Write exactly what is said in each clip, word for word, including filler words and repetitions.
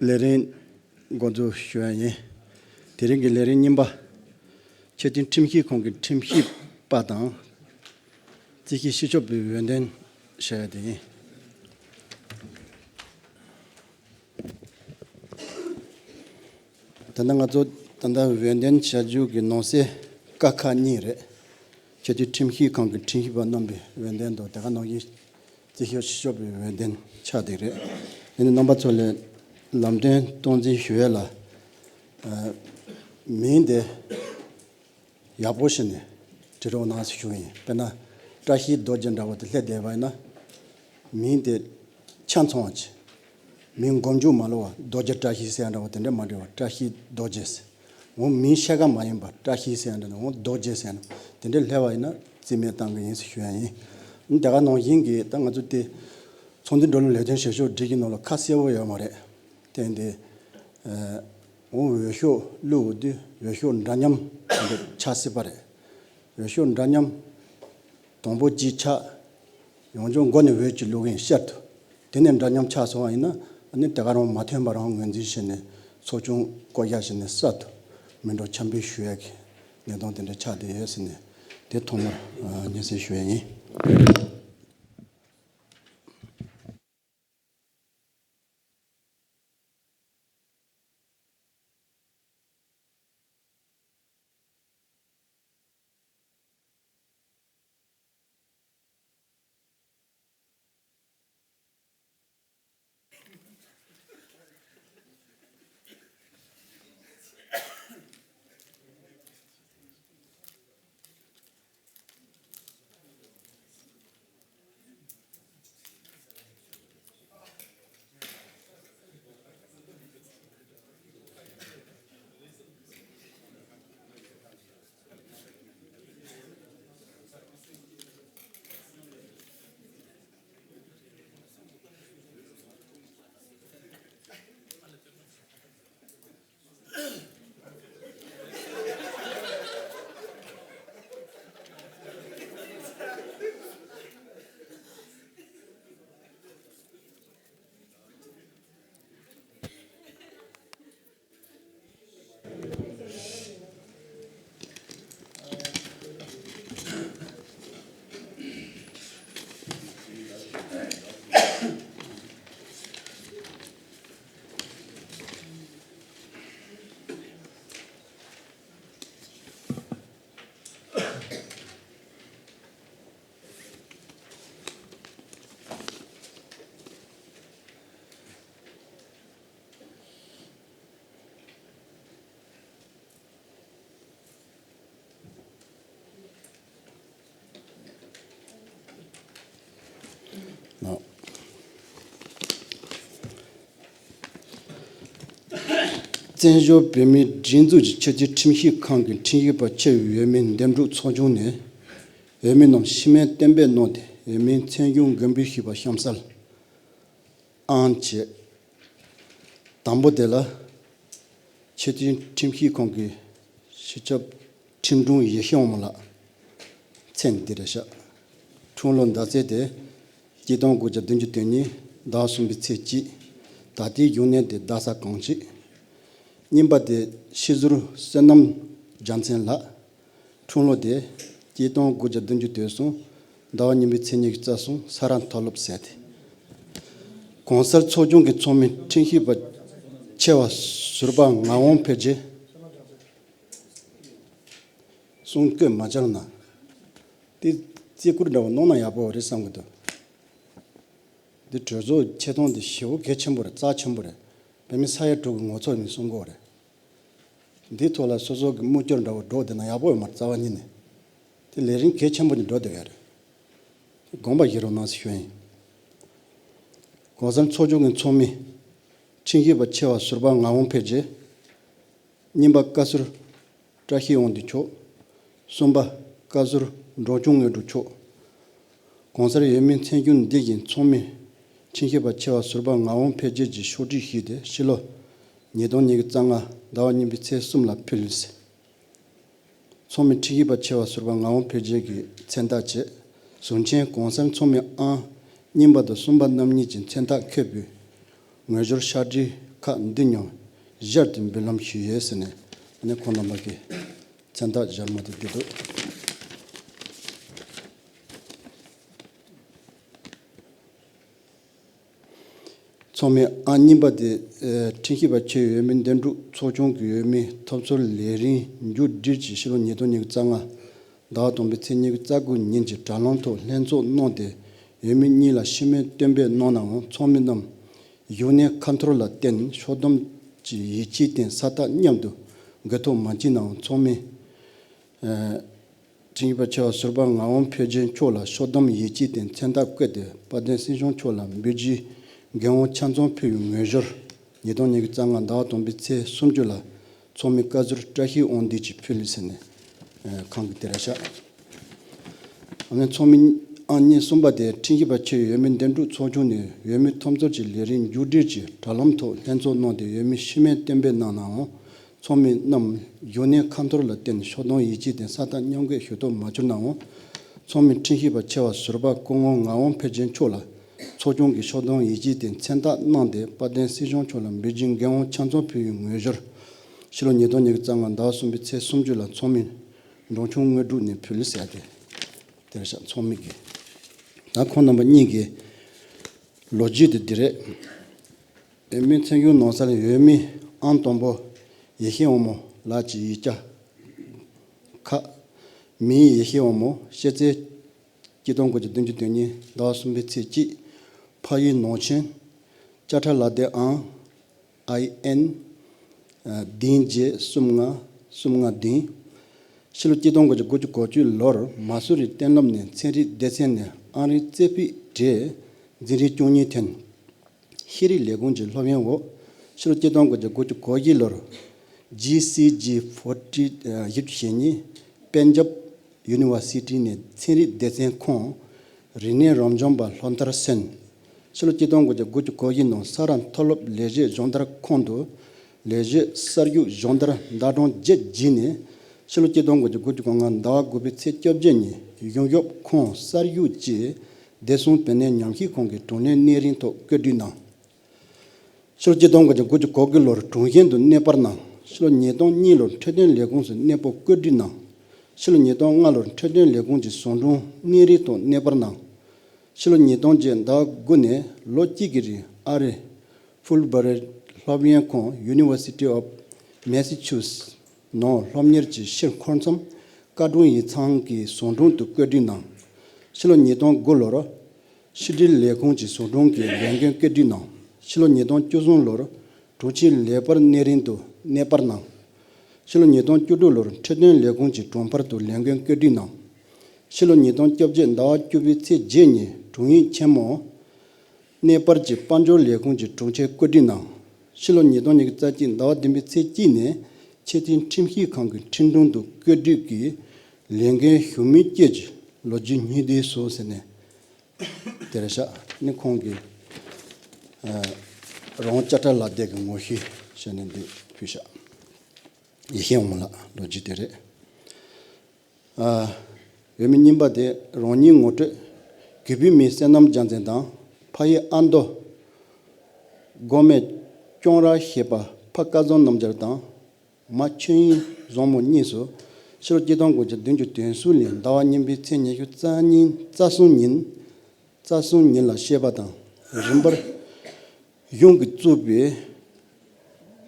ལས་རིམ་འགོ་འཛུགས་ཞུ་ཡ་ཡིན། དེ་རིང་གི་ལས་རིམ་གཉིས་པ། ཆེས་མཐོའི་ཁྲིམས་ཞིབ་ཁང་གི་ཁྲིམས་ཞིབ་པ་དང་། རྩིས་ཞིབ་སྤྱི་ཁྱབ་པའི་འོས་འདེམས་བྱ་ཡ་དེ་ཡིན། ད་ལྟ་ང་ཚོ་ད་ལྟ་འོས་འདེམས་བྱ་རྒྱུ་གི་ནང་གསེས་ཀ་ཁ་གཉིས་རེད། ཆེས་མཐོའི་ཁྲིམས་ཞིབ་ཁང་གི་ཁྲིམས་ཞིབ་པ་རྣམ་པའི་འོས་འདེམས་དང་དེ་ག་ནང་བཞིན་རྩིས་ཞིབ་སྤྱི་ཁྱབ་པའི་འོས་འདེམས་ཆགས་བསྡད་རེད། དེ་ནི་རྣམ་པ་ཚོ་ལས་ལམ་སྟོན་སྟངས་འཛིན་ཞུ་ཡས་ལ། ཨ། མིང་དེ་ཡག་པོ་བྱས་ནས་བྲིས་རོགས་གནང་ཞེས་ཞུ་གི་ཡིན། དཔེར་ན། བཀྲ་ཤིས་རྡོ་རྗེ་འདྲ་བོ་དེ་སླེབས་བསྡད་པ་ཡིན་ན། མིང་དེ་ཆ་ཚང་བ་བྱས། མིང་མགོ་མཇུག་མ་ལོག་པ་རྡོ་རྗེ་བཀྲ་ཤིས་ཟེར་ཡ་འདྲ་བོ་དེ་འདྲ་མ་འབྲི་བར་བཀྲ་ཤིས་རྡོ་རྗེ་ཟེར། འོ་མིང་ཕྱེད་ཀ་མ་ཡིན་པ་བཀྲ་ཤིས་ཟེར་ཡ་འདྲ་འོ་རྡོ་རྗེ་ཟེར་ཡ་འདྲ་དེ་འདྲ་སླེབས་པ་ཡིན་ན་རྩིས་མེད་བཏང་གི་ཡིན་ཞེས་ཞུ་ཡ་ཡིན། དེ་ག་ནང་བཞིན་གྱི་ད་ང་ཚོ་དེ་ཚོགས་འདུ་འགྲོ་ལུགས་ལས་དོན་བྱེད་ཕྱོགས་སྒྲིག་གཞི་ནང་ལ་ཁ་གསལ་པོ་ཡོད་མ་རེད། དེ་འདི། ཨ། འོ་འོས་ཤོག་བླུགས་དུས་འོས་ཤོག་འདྲ་མཉམ་དེ་འདྲ་ཆགས་སྲིད་པ་རེད། འོས་ཤོག་འདྲ་མཉམ་དང་པོ་གཅིག་ཆགས། ཡང་བསྐྱར་མགོ་ནས་འོས་གཅིག་བླུགས་ཡིན་ཤར་དུ། དེ་ནས་འདྲ་མཉམ་ཆགས་སོང་བ་ཡིན་ན་ཨ་ནི་དེ་ག་རང་མ་ཐོན་པ་རང་ངོས་འཛིན་བྱས་ནས་ཚོགས་ཆུང་བསྐོ་བཞག་བྱས་ནས་གསར་དུ་མི་འགྲོ་འཆམ་འབུལ་ཞུ་ཡག་གི་གནས་སྟངས་དེ་འདྲ་ཆགས་བསྡད་ཡོད་ཟེར་ནས་དེ་ཐོག་མར་ཨ་སྙན་སེང་ཞུ་ཡ་ཡིན། བཙན་བྱོལ་བོད་མིའི་སྒྲིག་འཛུགས་ཀྱི་ཆེས་མཐོའི་ཁྲིམས་ཞིབ་ཁང་གི་ཁྲིམས་ཞིབ་པ་ཆེ་བའི་འོས་མིའི་འདེམས་སྒྲུག་ཚོགས་ཆུང་ནས་འོས་མི་རྣམས་ཤི་སྨན་གཏན་འབེབས་གནང་སྟེ་འོས་མིའི་མཚན་རྒྱུ་འགོད་འབུལ་ཞུས་པ་གཤམ་གསལ། ཨང་བཅས། དང་པོ་དེ་ལ། ཆེས་མཐོའི་ཁྲིམས་ཞིབ་ཁང་གི་སྤྱི་ཁྱབ་ཁྲིམས་དྲུང་ཡེ་ཤེས་དབང་མོ་ལགས། མཚན་འདི་རེད་ཤག་འཁྲུངས་ལོ་ཟླ་ཚེས་དེ། གཅིག་སྟོང་དགུ་བརྒྱ་བདུན་ཅུ་དོན་གཉིས་ཟླ་བ་གསུམ་པའི་ཚེས་གཅིག་ད་ལྟའི་བཞུགས་གནས་དེ་རྡ་ས་གངས་སྐྱིད། རྙིང་པ་དེ་ཤེས་ཟུར་བསོད་ནམས་རྒྱལ་མཚན་ལགས། འཁྲུངས་ལོ་དེ་གཅིག་སྟོང་དགུ་བརྒྱ་བདུན་ཅུ་དོན་གསུམ་ཟླ་བ་གཉིས་པའི་ཚེས་ཉི་ཤུ་རྩ་གསུམ་ས་རཱ་མཐོ་སློབ་ཟེར་ཏེ། གོང་གསལ་ཚོགས་ཆུང་གི་ཚོགས་མི་ཁྲིམས་ཞིབ་པ་ཆེ་བ་ཟུར་པ་ངག་དབང་འཕེལ་རྒྱས་གསུང་བཀོད་མ་བྱུང་ན། དེ་རྩིས་བཀུར་འདྲ་བོ་གནང་ན་ཡག་པོ་རེད་བསམ་གི་འདུག་འདི་གྲོས་ཚོགས་ཆེ་མཐོང་འདི་ཞེ་པོ་གལ་ཆེན་པོ་རེད། རྩ་ཆེན་པོ་རེད། བོད་མི་ས་ཡ་དྲུག་གི་ངོ་ཚ་ཡིན་གསུང་གི་ཡོད་རེད། འདིའི་ཐོག་ལ་སོ་སོ་གི་མིག་ལྕེ་འདྲ་བོ་འགྲོ་བསྡད་ན་ཡག་པོ་ཡོད་མ་རེད། རྩ་བ་ཉིད་ནས། དེ་ལས་རིམ་གལ་ཆེན་པོ་ཅིག་འགྲོ་བསྡད་ཡོད་རེད། དགོངས་པ་བཞེས་རོགས་གནང་ཞེས་ཞུ་ཡིན། གོང་གསལ་ཚོགས་ཆུང་གི་ཚོགས་མི། ཁྲིམས་ཞིབ་པ་ཆེ་བ་ཟུར་པ་ངག་དབང་འཕེལ་རྒྱས། གཉིས་པ་བཀའ་ཟུར་བཀྲ་ཤིས་དབང་འདུས་མཆོག་གསུམ་པ་བཀའ་ཟུར་འབྲོང་ཆུང་དངོས་གྲུབ་མཆོག་གོང་གསལ་འོས་མིའི་མཚན་རྒྱུ་འདི་བཞིན་ཚོགས་མི་ཁྲིམས་ཞིབ་པ་ཆེ་བ་ཟུར་པ་ངག་དབང་འཕེལ་རྒྱས་ཀྱིས་ཕྱོགས་སྒྲིག་ཞུས་ཏེ་ཕྱི་ལོ་ཉིས་སྟོང་ཉི་ཤུ་རྩ་ལྔ་ཟླ་བ་གཉིས་པའི་ཚེས་གསུམ་ལ་ཕུལ། ཚོགས་མི་ཁྲིམས་ཞིབ་པ་ཆེ་བ་ཟུར་པ་ངག་དབང་འཕེལ་རྒྱས་ཀྱི་མཚན་རྟགས་བཅས་ཟུར་མཆན་གོང་གསལ་ཚོགས་མི་ཨང་གཉིས་པ་དང་གསུམ་པ་རྣམ་གཉིས་ཀྱི་མཚན་རྟགས་འཁོད་པའི་ངོས་སྦྱོར་ཕྱག་བྲིས་ ཁག་འདི་ཉུང་བཞག་སྟེ་འབུལ་ལམ་ཞུས་ཡོད་ཟེར་ནས་ཨ་ནི་ཁོང་རྣམ་པ་གི་མཚན་རྟགས་སྦྱར་མ་དེ་འདི་འདུག་ཚོགས་མི་ཨང་གཉིས་པ་དེ། ཨེ། ཁྲིམས་ཞིབ་པ་ཆེད་འོས་མི་འདེམས་སྒྲུག་ཚོགས་ཆུང་གི་འོས་མི་ཐོབ་ཚུལ་ལས་རིམ་མཇུག་སྒྲིལ་གྱིས་ཕྱི་ལོ་ཉིས་སྟོང་ཉི་ཤུ་རྩ་ལྔ་ཟླ་བ་དང་པོའི་ཚེས་ཉི་ཤུ་རྩ་དགུ་ཉིན་གྱི་དྲ་ལམ་ཐོག་ལྷན་ཚོགས་གནང་སྟེ་འོས་མི་གཉིས་ལ་ཤི་རྨས་གཏན་འབེབས་གནང་ནའང་ཚོགས་མི་རྣམས་གཞུག་ནས་ཁ་འཐོར་ལ་བརྟེན་ཕྱོགས་བསྡོམས་ཀྱི་ཡིག་ཆའི་སྟེང་ས་རྟགས་མཉམ་དུ་འགོད་ཐུབ་མ་བྱུང་ནའང་ཚོགས་མི། ཨེ། ཁྲིམས་ཞིབ་པ་ཆེ་བ་ཟུར་པ་ངག་དབང་ཕལ་ཆེར་མཆོག་ལ་ཕྱོགས་བསྡོམས་ཡིག་ཆའི་སྟེང་མཚན་རྟགས་བཀོད་དེ་དཔལ་ལྡན་སྲིད་སྐྱོང་མཆོག་ལ་འབུལ་རྒྱུའི་འགན་དབང་ཆ་ཚང་ཕུལ་བའི་ངོས་སྦྱོར་ཉིས་སྟོང་ཉི་ཤུ་རྩ་ལྔ་ཟླ་བ་དང་པོའི་ཚེས་སུམ་ཅུ་ལ་ཚོགས་མི་བཀའ་ཟུར་བཀྲ་ཤིས་དབང་འདུས་ཀྱིས་ཕུལ་ཟེར་ནས་ཨེ། ཁོང་གིས་དེ་རེད་ཤག་ཨ་ནི་ཚོགས་མི་ཨང་གཉིས་གསུམ་པ་དེ་ཁྲིམས་ཞིབ་པ་ཆེད་འོས་མི་འདེམས་སྒྲུག་ཚོགས་ཆུང་ནས་འོས་མི་ཐོབ་ཚུལ་གྱི་ལས་རིམ་མཇུག་སྒྲིལ་གྱིས་དྲ་ལམ་ཐོག་ལྷན་ཚོགས་གནང་སྟེ་འོས་མི་ཤི་རྨས་གཏན་འབེབས་གནང་ནའང་། ཚོགས་མི་རྣམས་གཞུག་ནས་ཁ་འཐོར་ལ་བརྟེན་ཕྱོགས་བསྡོམས་ཡིག་ཆའི་སྟེང་ས་རྟགས་མཉམ་འགོད་ཞུ་ཐུབ་མ་བྱུང་ནའང་། ཚོགས་མི་ཁྲིམས་ཞིབ་པ་ཆེ་བ་ཟུར་པ་སྐུ་ངོ་ངག་དབང་ཕལ་ཆེར་མཆོག་ལ་ཚོགས་ཆུང་གིས་ཕྱོགས་བསྡོམས་ཡིག་ཆའི་སྟེང་མཚན་རྟགས་གནང་སྟེ་དཔལ་ལྡན་སྲིད་སྐྱོང་མཆོག་ལ་འབུལ་རྒྱུའི་འགན་དབང་ཆ་ཚང་ཕུལ་བའི་ངོས་སྦྱོར། ཕྱི་ལོ་ཉིས་སྟོང་ཉི་ཤུ་རྩ་ལྔ་ཟླ་བ་གསུམ་པའི་ཚེས་སུམ་ཅུ་ལ་ཚོགས་མི་འབྲོང་ཆུང་དངོས་གྲུབ་ནས་ཕུལ་ཟེར་ཏེ། དེར་བཞག་ཚོགས་མི་གིས། ད་ཁོང་རྣམ་པ་གཉིས་ཀྱི་ལོ་རྒྱུས་དེ་འདི་རེད། འོས་མིའི་མཚན་སྦྱོར་གནང་ས་ལ་འོས་མི་ཨང་དང་པོ་ཡེ་ཤེས་དབང་མོ་ལགས་ཀྱི་ཡིག་ཆ་ཁག་མིའི་ཡེ་ཤེས་དབང་མོ་ཤེས་ཚེ་སྐྱིད་སྟོང་དགུ་བརྒྱ་བདུན་ཅུ་དོན་གཉིས་ཟླ་བ་གསུམ་པའི་ཚེས་གཅིག་ཕ་ཡུལ་ནང་ཆེན་ཅ་ཁྲ་ལག་དེབ་ཨང་ཨའི་ཨེན་བདུན་བརྒྱད་གསུམ་ལྔ་གསུམ་ལྔ་བདུན། ཕྱི་ལོ་ཆིག་སྟོང་དགུ་བརྒྱ་དགུ་བཅུ་གོ་གཅིག་ལོར་མ་སུ་རི་གཏན་སློབ་ནས་ཚན་རིག་སྡེ་ཚན་ནས་ཨང་རིམ་རྩེ་ཕུད་གྲས་འཛིན་རིམ་བཅུ་གཉིས་ཐོན། ཤེས་རིག་ལས་ཁུངས་ཀྱི་སློབ་ཡོན་འོག་ཕྱི་ལོ་ཆིག་སྟོང་དགུ་བརྒྱ་དགུ་བཅུ་གོ་བཞི་ལོར་ཇི་སི་ཇི་ཕོར་ཊི་བཞི་བཅུ་ཞེ་གཉིས་པན་ཇབ་ཡུ་ནི་ཝར་སི་ཊི་ནས་ཚན་རིག་སྡེ་ཚན་ཁང་རིག་གནས་རབ་འབྱམས་པ་སློབ་མཐར་སོན། ཕྱི་ལོ་ཆིག་སྟོང་དགུ་བརྒྱ་དགུ་བཅུ་གོ་བཞི་ནང་ས་རཱ་མཐོ་སློབ་ལས་བྱེད་སྦྱོང་བརྡར་ཁང་དུ་ལས་བྱེད་གསར་ཞུགས་སྦྱོང་བརྡར་ཟླ་གྲངས་བརྒྱད་བརྒྱུད་ནས་ཕྱི་ལོ་ཆིག་སྟོང་དགུ་བརྒྱ་དགུ་བཅུ་གོ་ལྔ་ཟླ་བ་དགུ་པའི་ཚེས་བཅོ་བརྒྱད་ཉིན་གཞུང་ཞབས་ཁང་གསར་ཞུགས་ཀྱི་བདེ་སྲུང་བེད་གནས་ཉམས་ཞིབ་ཁང་གི་དྲུང་ལས་གནས་རིམ་ཐོག་བཀོད་སྒྲིག་གནང་། ཕྱི་ལོ་ཆིག་སྟོང་དགུ་བརྒྱ་དགུ་བཅུ་གོ་དགུ་ལོར་དྲུང་ཆེན་དུ་གནས་སྤར་གནང་། ཕྱི་ལོ་ཉིས་སྟོང་གཉིས་ལོར་འཕྲོད་བསྟེན་ལས་ཁུངས་སུ་གནས་སྤོ་བཀོད་སྒྲིག་གནང་། ཕྱི་ལོ་ཉིས་སྟོང་ལྔ་ལོར་འཕྲོད་བསྟེན་ལས་ཁུངས་ཀྱི་ཟུང་དྲུང་གནས་རིམ་ཐོག་གནས་སྤར་གནང་། ཕྱི་ལོ་ཉིས་སྟོང་བརྒྱད་ཟླ་དགུ་ནས་ལོ་གཅིག་གི་རིང་ཨ་རིའི་ཕུལ་བྷ་རེ་སློབ་ཡོན་ཁང་University of Massachusetts ནང་སློབ་གཉེར་གྱི་ཕྱིར་འཁོར་མཚམས་བཀའ་དྲུང་ཡིག་ཚང་གི་ཟུང་དྲུང་དུ་བཀོད་སྒྲིག་གནང་། ཕྱི་ལོ་ཉིས་སྟོང་དགུ་ལོར་ཕྱི་དྲིལ་ལས་ཁུངས་ཀྱི་ཟུང་དྲུང་གི་ལས་འགན་བཀོད་སྒྲིག་གནང་། ཕྱི་ལོ་ཉིས་སྟོང་བཅུ་གསུམ་ལོར་དྲུང་ཆེའི་ལས་འཕར་གནས་རིམ་དུ་གནས་སྤར་གནང་། ཕྱི་ལོ་ཉིས་སྟོང་བཅུ་དྲུག་ལོར་འཕྲོད་བསྟེན་ལས་ཁུངས་ཀྱི་དྲུང་འཕར་དུ་ལས་འགན་བཀོད་སྒྲིག་གནང་། ཕྱི་ལོ་ཉིས་སྟོང་བཅོ་བརྒྱད་ཟླ་བ་བཅུ་པའི་ཚེས་བརྒྱད་ཉིན་དྲུང་ཡིག་ཆེན་མོ་གནས་སྤར་གྱིས་དཔལ་འབྱོར་ལས་ཁུངས་ཀྱི་དྲུང་ཆེར་བཀོད་སྒྲིག་གནང་། ཕྱི་ལོ་ཉིས་སྟོང་ཉི་ཤུ་རྩ་གཅིག་ཟླ་བ་བདུན་པའི་ཚེས་གཅིག་ནས་ཆེས་མཐོའི་ཁྲིམས་ཞིབ་ཁང་གི་ཁྲིམས་དྲུང་དུ་བཀོད་སྒྲིག་གིས་ལས་འགན་ཞུ་མུས་སྐྱེས་ཀྱི་ལོ་རྒྱུས་སྙིང་བསྡུས་སུ་ཟེར་ནས། དེར་བཞག་ནི་ཁོང་གིས་ཨ་རང་དབང་དཔྱ་ཁྲལ་ལག་དེབ་ཀྱི་ངོ་བཤུས་བྱས་ནས་འདི་ཕུལ་བཞག་ཡེ་ཤེས་དབང་མོ་ལགས་ལོ་རྒྱུས་དེ་རེད། ཨ་འོས་མི་རྙིང་པ་དེ་རང་ཉིད་ངོ་སྤྲོད། གུས་པའི་མིང་བསོད་ནམས་རྒྱལ་མཚན་དང་ཕ་ཡི་ཨ་མདོ་སྒོ་སྨད་སྐྱོང་ར་ཞེས་པ་ཕ་སྐལ་བཟང་རྣམ་རྒྱལ་དང་། མ་ཆོས་དབྱིངས་བཟང་མོ་གཉིས་སུ་ཕྱི་ལོ་ཆིག་སྟོང་དགུ་བརྒྱ་བདུན་ཅུ་དོན་གསུམ་ལོའི་ཟླ་བ་གཉིས་པའི་ཚེས་ཉི་ཤུ་རྩ་གཉིས་རྩ་གསུམ་ཉིན་རྩ་གསུམ་ཉིན་ལ་བཤད་པ་དང་རིམ་པར་གཞུང་གིས་བཙུགས་པའི་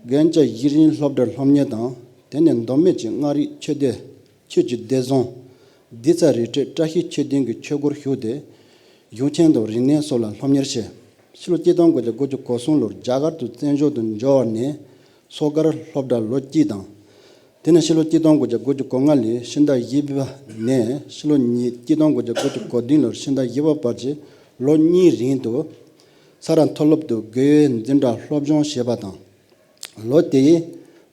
རྒན་བཅས་གཞི་རིམ་སློབ་གྲྭར་སློབ་གཉེར་དང་དེ་ནས་མདོ་སྨད་ཀྱི་མངའ་རིས་ཆོས་སྡེ་ཆོས་ཀྱི་སྡེ་བཟང་བདེ་རྩ་རི་ཁྲོད་བཀྲ་ཤིས་ཆོས་སྡིངས་ཀྱི་ཆོས་སྒོར་ཞུགས་ཏེ། གཞུང་ཆེན་དང་རིག་གནས་སོགས་ལ་སློབ་གཉེར་བྱས། ཕྱི་ལོ་ཆིག་སྟོང་དགུ་བརྒྱ་དགུ་བཅུ་གོ་གསུམ་ལོར་རྒྱ་གར་དུ་བཙན་བྱོལ་དུ་འབྱོར་བ་ནས་མཚོ་སྒར་སློབ་གྲྭར་ལོ་གཅིག་དང་། དེ་ནས་ཕྱི་ལོ་ཆིག་སྟོང་དགུ་བརྒྱ་དགུ་བཅུ་གོ་ལྔ་ལོའི་ཕྱི་ཟླ་བཞི་པ་ནས་ཕྱི་ལོ་ཉིས་ཆིག་སྟོང་དགུ་བརྒྱ་དགུ་བཅུ་གོ་བདུན་ལོར་ཕྱི་ཟླ་བཞི་པ་བར་གྱི་ལོ་གཉིས་རིང་དུ་ས་རཱ་མཐོ་སློབ་ཏུ་དགེ་འོས་འཛིན་གྲྭ་སློབ་སྦྱོང་བྱས་པ་དང་། ལོ་དེའི་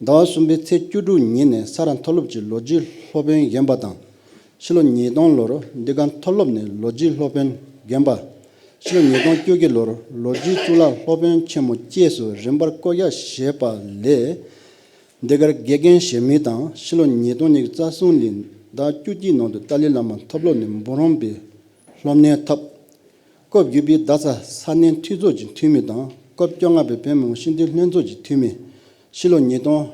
ཟླ་བ་གསུམ་པའི་ཚེས་བཅུ་དྲུག་ཉིན་ནས་ས་རཱ་མཐོ་སློབ་ཀྱི་ལོ་རྒྱུས་སློབ་དཔོན་རྒན་པ་དང་། ཕྱི་ལོ་ཉིས་སྟོང་ལོར་འདི་ག་མཐོ་སློབ་ནས་ལོ་རྒྱུས་སློབ་དཔོན་རྒན་པ། ཕྱི་ལོ་ཉིས་སྟོང་བཅུ་བཞི་ལོར་ལོ་རྒྱུས་གཙུག་ལག་སློབ་དཔོན་ཆེན་མོ་བཅས་སུ་རིམ་པར་བསྐོ་གཞག་བྱས་པ་ལས། འདི་གར་དགེ་རྒན་བྱེད་མུས་དང་ཕྱི་ལོ་ཉིས་སྟོང་ཉི་ཤུ་རྩ་གསུམ་ལོའི་ཟླ་བཅུ་གཅིག་ནང་དུ་ཏཱ་ལའི་བླ་མ་མཐོ་སློབ་ནས་འབུམ་རམས་པའི་སློབ་གནས་ཐོབ། སྐབས་བཞི་པའི་རྡ་ས་ས་གནས་འཐུས་ཚོགས་ཀྱི་འཐུས་མི་དང་ སྐབས་བཅོ་ལྔ་པའི་བོད་མི་མང་སྤྱི་འཐུས་ལྷན་ཚོགས་ཀྱི་འཐུས་མི། ཕྱི་ལོ་ཉིས་སྟོང་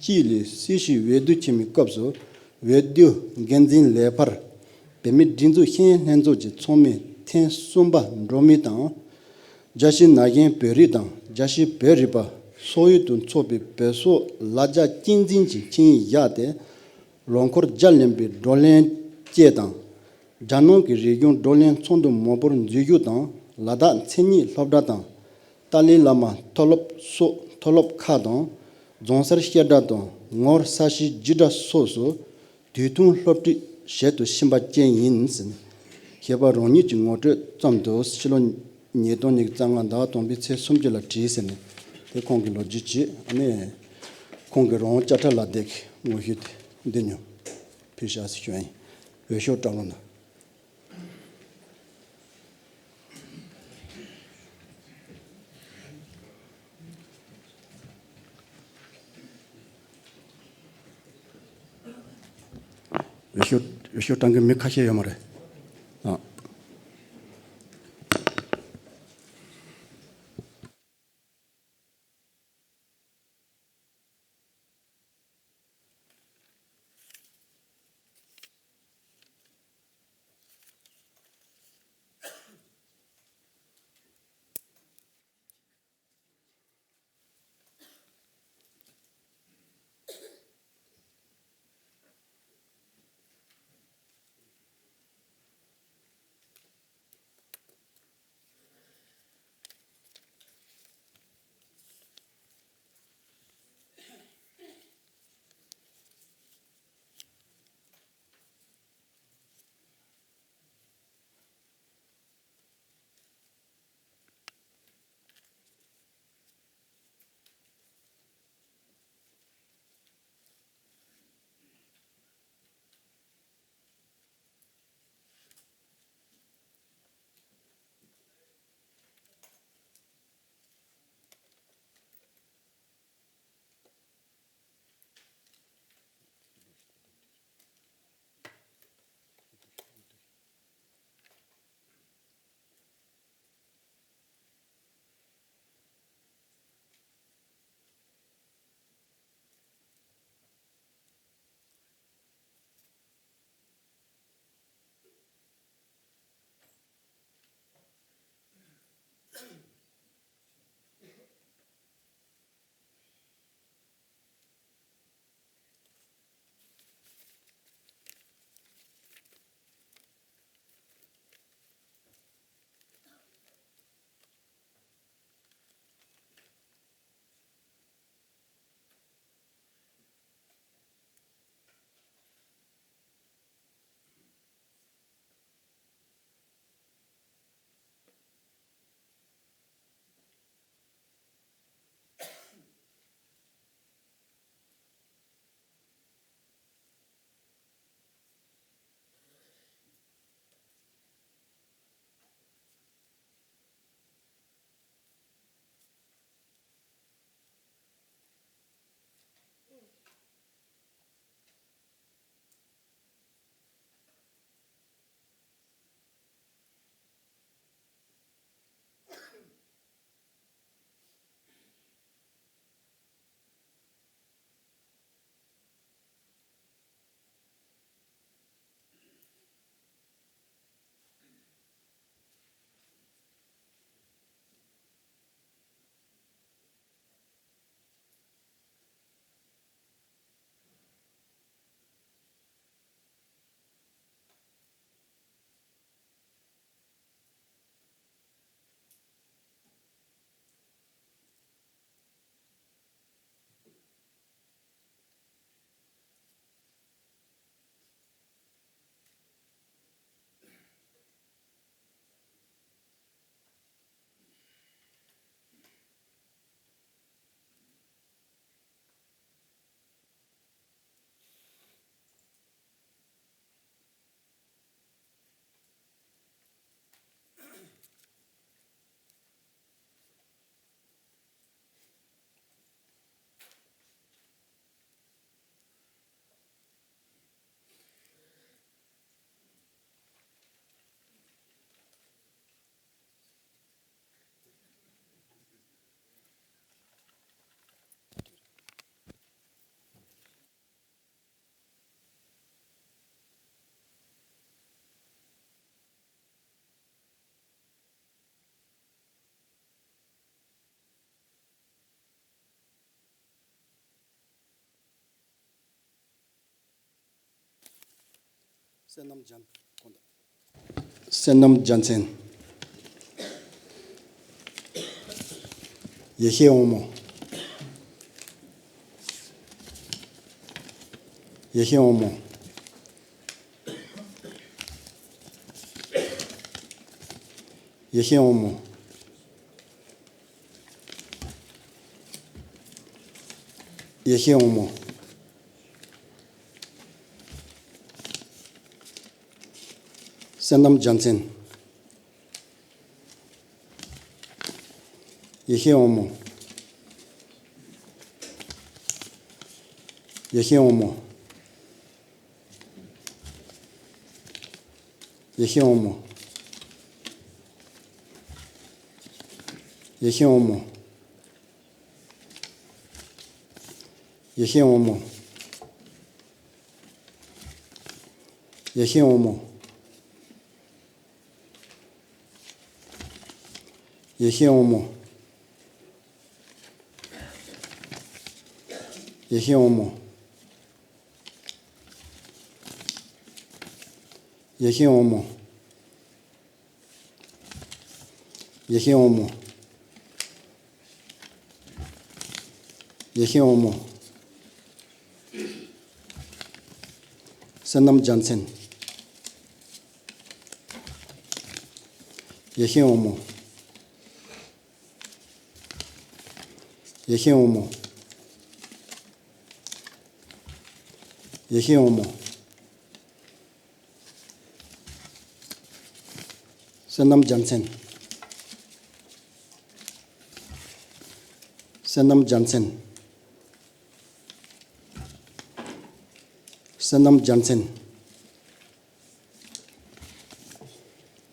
གཅིག་ལོའི་སྲིད་བྱུས་འོས་བསྡུ་ཆེན་མོའི་སྐབས་སུ་འོས་བསྡུ་འགན་འཛིན་ལས་འཕར། བོད་མིའི་སྒྲིག་འཛུགས་ཤེས་ཡོན་ལྷན་ཚོགས་ཀྱི་ཚོགས་མི་ཐེངས་གསུམ་པ་འགྲོ་མི་དང་། རྒྱལ་སྤྱིའི་ན་གཞོན་བོད་རིགས་དང་རྒྱལ་སྤྱིའི་བོད་རིག་པ་སོག་ཡུལ་དུ་འཚོགས་པའི་བོད་སོག་ལ་རྒྱ་གཅེས་འཛིན་གྱི་ཆིངས་ཡིག་བཞག་སྟེ། ལོ་འཁོར་བརྒྱ་ལོན་པའི་བགྲོ་གླེང་བཅས་དང་། རྒྱ་ནང་གི་རིག་གཞུང་བགྲོ་གླེང་ཚོགས་འདུ་མང་པོར་འཛུལ་ཞུགས་དང་། ལ་དྭགས་མཚན་ཉིད་སློབ་གྲྭ་དང་། ཏཱ་ལའི་བླ་མ་མཐོ་སློབ་སོགས་མཐོ་སློབ་ཁག་དང་། རྫོང་སར་བཤད་གྲྭ་དང་ངོར་ས་གཞིའི་རྒྱུད་གྲྭ་སོགས་སུ་དུས་ཐུང་སློབ་ཁྲིད་བྱེད་དུ་ཕྱིན་པ་བཅས་ཡིན་ཟེར་ནས། མཁས་པ་རང་ཉིད་ཀྱི་ངོ་སྤྲོད་ཙམ་དུ་ཕྱི་ལོ་ཉིས་སྟོང་ཉི་ཤུ་རྩ་ལྔ་ཟླ་བ་དང་པོའི་ཚེས་སུམ་ཅུ་ལ་བྲིས་ཟེར་ནས། དེ་ཁོང་གི་ལོ་རྒྱུས་ཅིག་ཨ་ནི་ཁོང་གི་རང་དབང་དཔྱ་ཁྲལ་ལ་བསྡད་ཀྱི་ངོ་བཤུས་དེ་འདི་ཉོ་ཕུལ་བྱ་ཟེར་ཞུ་ཡ་ཡིན། འོས་ཤོག་བཀྲམ་རོགས་གནང་། འོས་ཤོག་འོས་ཤོག་བཀྲམ་མཁན་མི་ཁ་ཤས་ཡོད་མ་རེད། ཨ། བསོད་ནམས་རྒྱལ། བསོད་ནམས་རྒྱལ་མཚན། ཡེ་ཤེས་དབང་མོ། ཡེ་ཤེས་དབང་མོ། ཡེ་ཤེས་དབང་མོ། ཡེ་ཤེས་དབང་མོ། བསོད་ནམས་རྒྱལ་མཚན། ཡེ་ཤེས་དབང་མོ། ཡེ་ཤེས་དབང་མོ། ཡེ་ཤེས་དབང་མོ། ཡེ་ཤེས་དབང་མོ། ཡེ་ཤེས་དབང་མོ། ཡེ་ཤེས་དབང་མོ། ཡེ་ཤེས་དབང་མོ། ཡེ་ཤེས་དབང་མོ། ཡེ་ཤེས་དབང་མོ། ཡེ་ཤེས་དབང་མོ། ཡེ་ཤེས་དབང་མོ། བསོད་ནམས་རྒྱལ་མཚན། ཡེ་ཤེས་དབང་མོ། ཡེ་ཤེས་དབང་མོ། ཡེ་ཤེས་དབང་མོ། བསོད་ནམས་རྒྱལ་མཚན། བསོད་ནམས་རྒྱལ་མཚན། བསོད་ནམས་རྒྱལ་མཚན།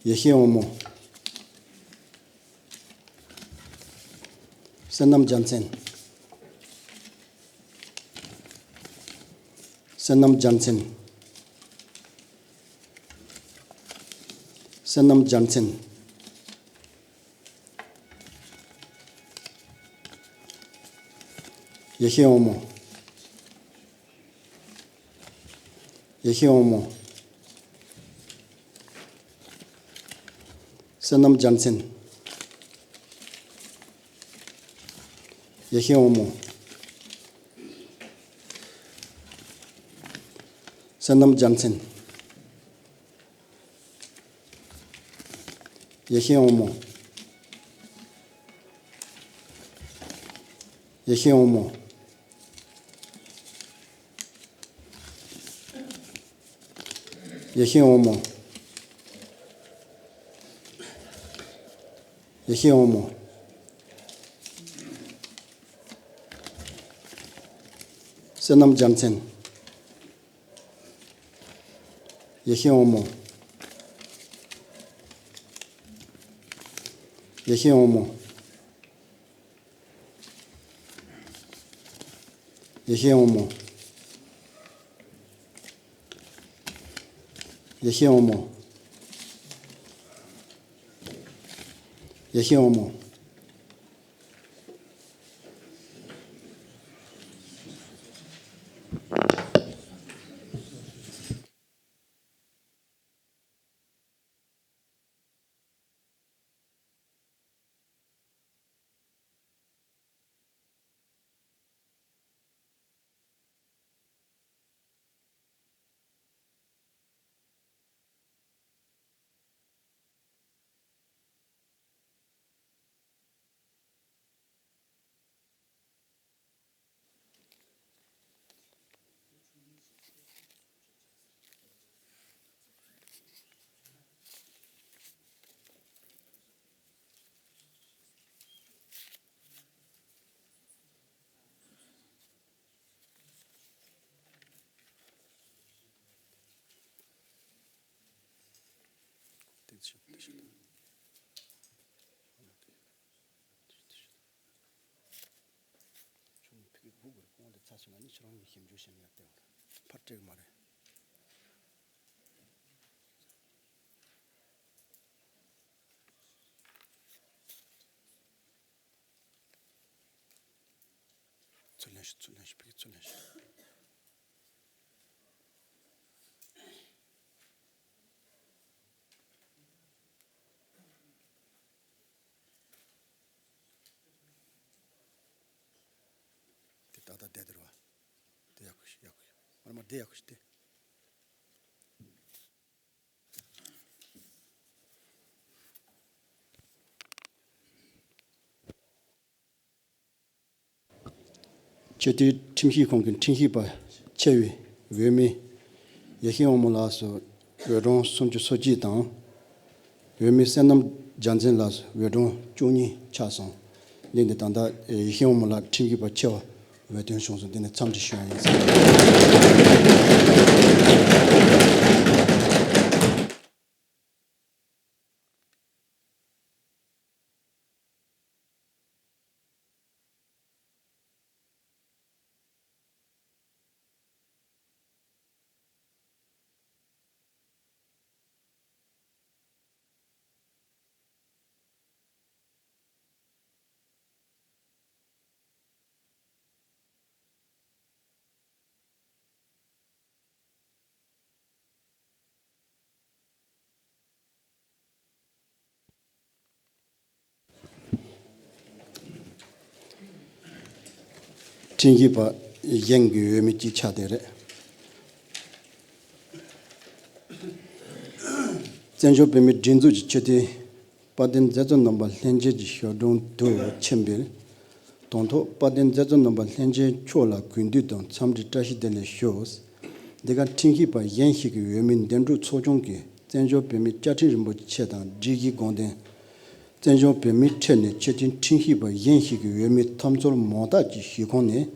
ཡེ་ཤེས་དབང་མོ། བསོད་ནམས་རྒྱལ་མཚན། བསོད་ནམས་རྒྱལ་མཚན། བསོད་ནམས་རྒྱལ་མཚན། ཡེ་ཤེས་དབང་མོ། ཡེ་ཤེས་དབང་མོ། བསོད་ནམས་རྒྱལ་མཚན། ཡེ་ཤེས་དབང་མོ། བསོད་ནམས་རྒྱལ་མཚན། ཡེ་ཤེས་དབང་མོ། ཡེ་ཤེས་དབང་མོ། ཡེ་ཤེས་དབང་མོ། ཡེ་ཤེས་དབང་མོ། བསོད་ནམས་རྒྱལ་མཚན། ཡེ་ཤེས་དབང་མོ། ཡེ་ཤེས་དབང་མོ། ཡེ་ཤེས་དབང་མོ། ཡེ་ཤེས་དབང་མོ། ཡེ་ཤེས་དབང་མོ། ཁྱོད་ནི་ཕ་གི་སྒུག་དགོས་རེད། ཁོང་དེ་ཚ་སོང་ན་ནི་ཁྱེད་རང་གི་ཞིབ་འཇུག་བྱེད་ནས་ཡར་བལྟས་པ་རེད། ཕར་སྤྲད་གི་མ་རེད། ཚུར་ལེན་ཤོག་ཚུར་ལེན་ཤོག་ཕ་གི་ཚུར་ལེན་ཤོག་མར་བསྡད་ཡག་ཞིག་སྟེ། ཆེས་མཐོའི་ཁྲིམས་ཞིབ་ཁང་གི་ཁྲིམས་ཞིབ་པ་ཆེ་བའི་འོས་མི་ཡེ་ཤེས་དབང་མོ་ལགས་སུ་འོས་གྲངས་སུམ་ཅུ་སོ་གཅིག་དང་། འོས་མི་བསོད་ནམས་རྒྱལ་མཚན་ལགས་སུ་འོས་གྲངས་བཅུ་གཉིས་ཆགས་སོང་། འདི་ནི་ད་ལྟ་ཡེ་ཤེས་དབང་མོ་ལགས་ཁྲིམས་ཞིབ་པ་ཆེ་བ་འོས་ཐོན་བྱུང་སོང་། འདི་ནི་འཚམས་འདྲི་ཞུ་ཡ་ཡིན་ཟེར། ཁྲིམས་ཞིབ་པ་གཞན་གྱི་འོས་མི་གཅིག་ཆགས་བསྡད་རེད། བཙན་བྱོལ་བོད་མིའི་སྒྲིག་འཛུགས་ཀྱི་ཆེས་མཐོའི་དཔལ་ལྡན་མཛད་གཙོ་རྣམ་པ་ལྷན་རྒྱས་ཀྱི་ཞབས་དྲུང་དུ་ཕྱིན་པའི་དང་ཐོག་དཔལ་ལྡན་མཛད་གཙོ་རྣམ་པ་ལྷན་རྒྱས་མཆོག་ལ་གུས་འདུད་དང་འཚམས་འདྲི་བཀྲ་ཤིས་བདེ་ལེགས་ཞུ། འདི་ག་ཁྲིམས་ཞིབ་པ་གཞན་ཞིག་གི་འོས་མི་འདེམས་སྒྲུག་ཚོགས་ཆུང་གིས་བཙན་བྱོལ་བོད་མིའི་བཅའ་ཁྲིམས་རིན་པོ་ཆེ་དང་སྒྲིག་གཞི་དགོངས་དོན། བཙན་བྱོལ་བོད་མིའི་ཁྲོད་ནས་ཆེས་མཐོའི་ཁྲིམས་ཞིབ་པ་གཞན་ཞིག་གི་འོས་མི་ཐོབ་ཚོར་མང་དག་ཅིག་ཞུགས་ཁོངས་ནས།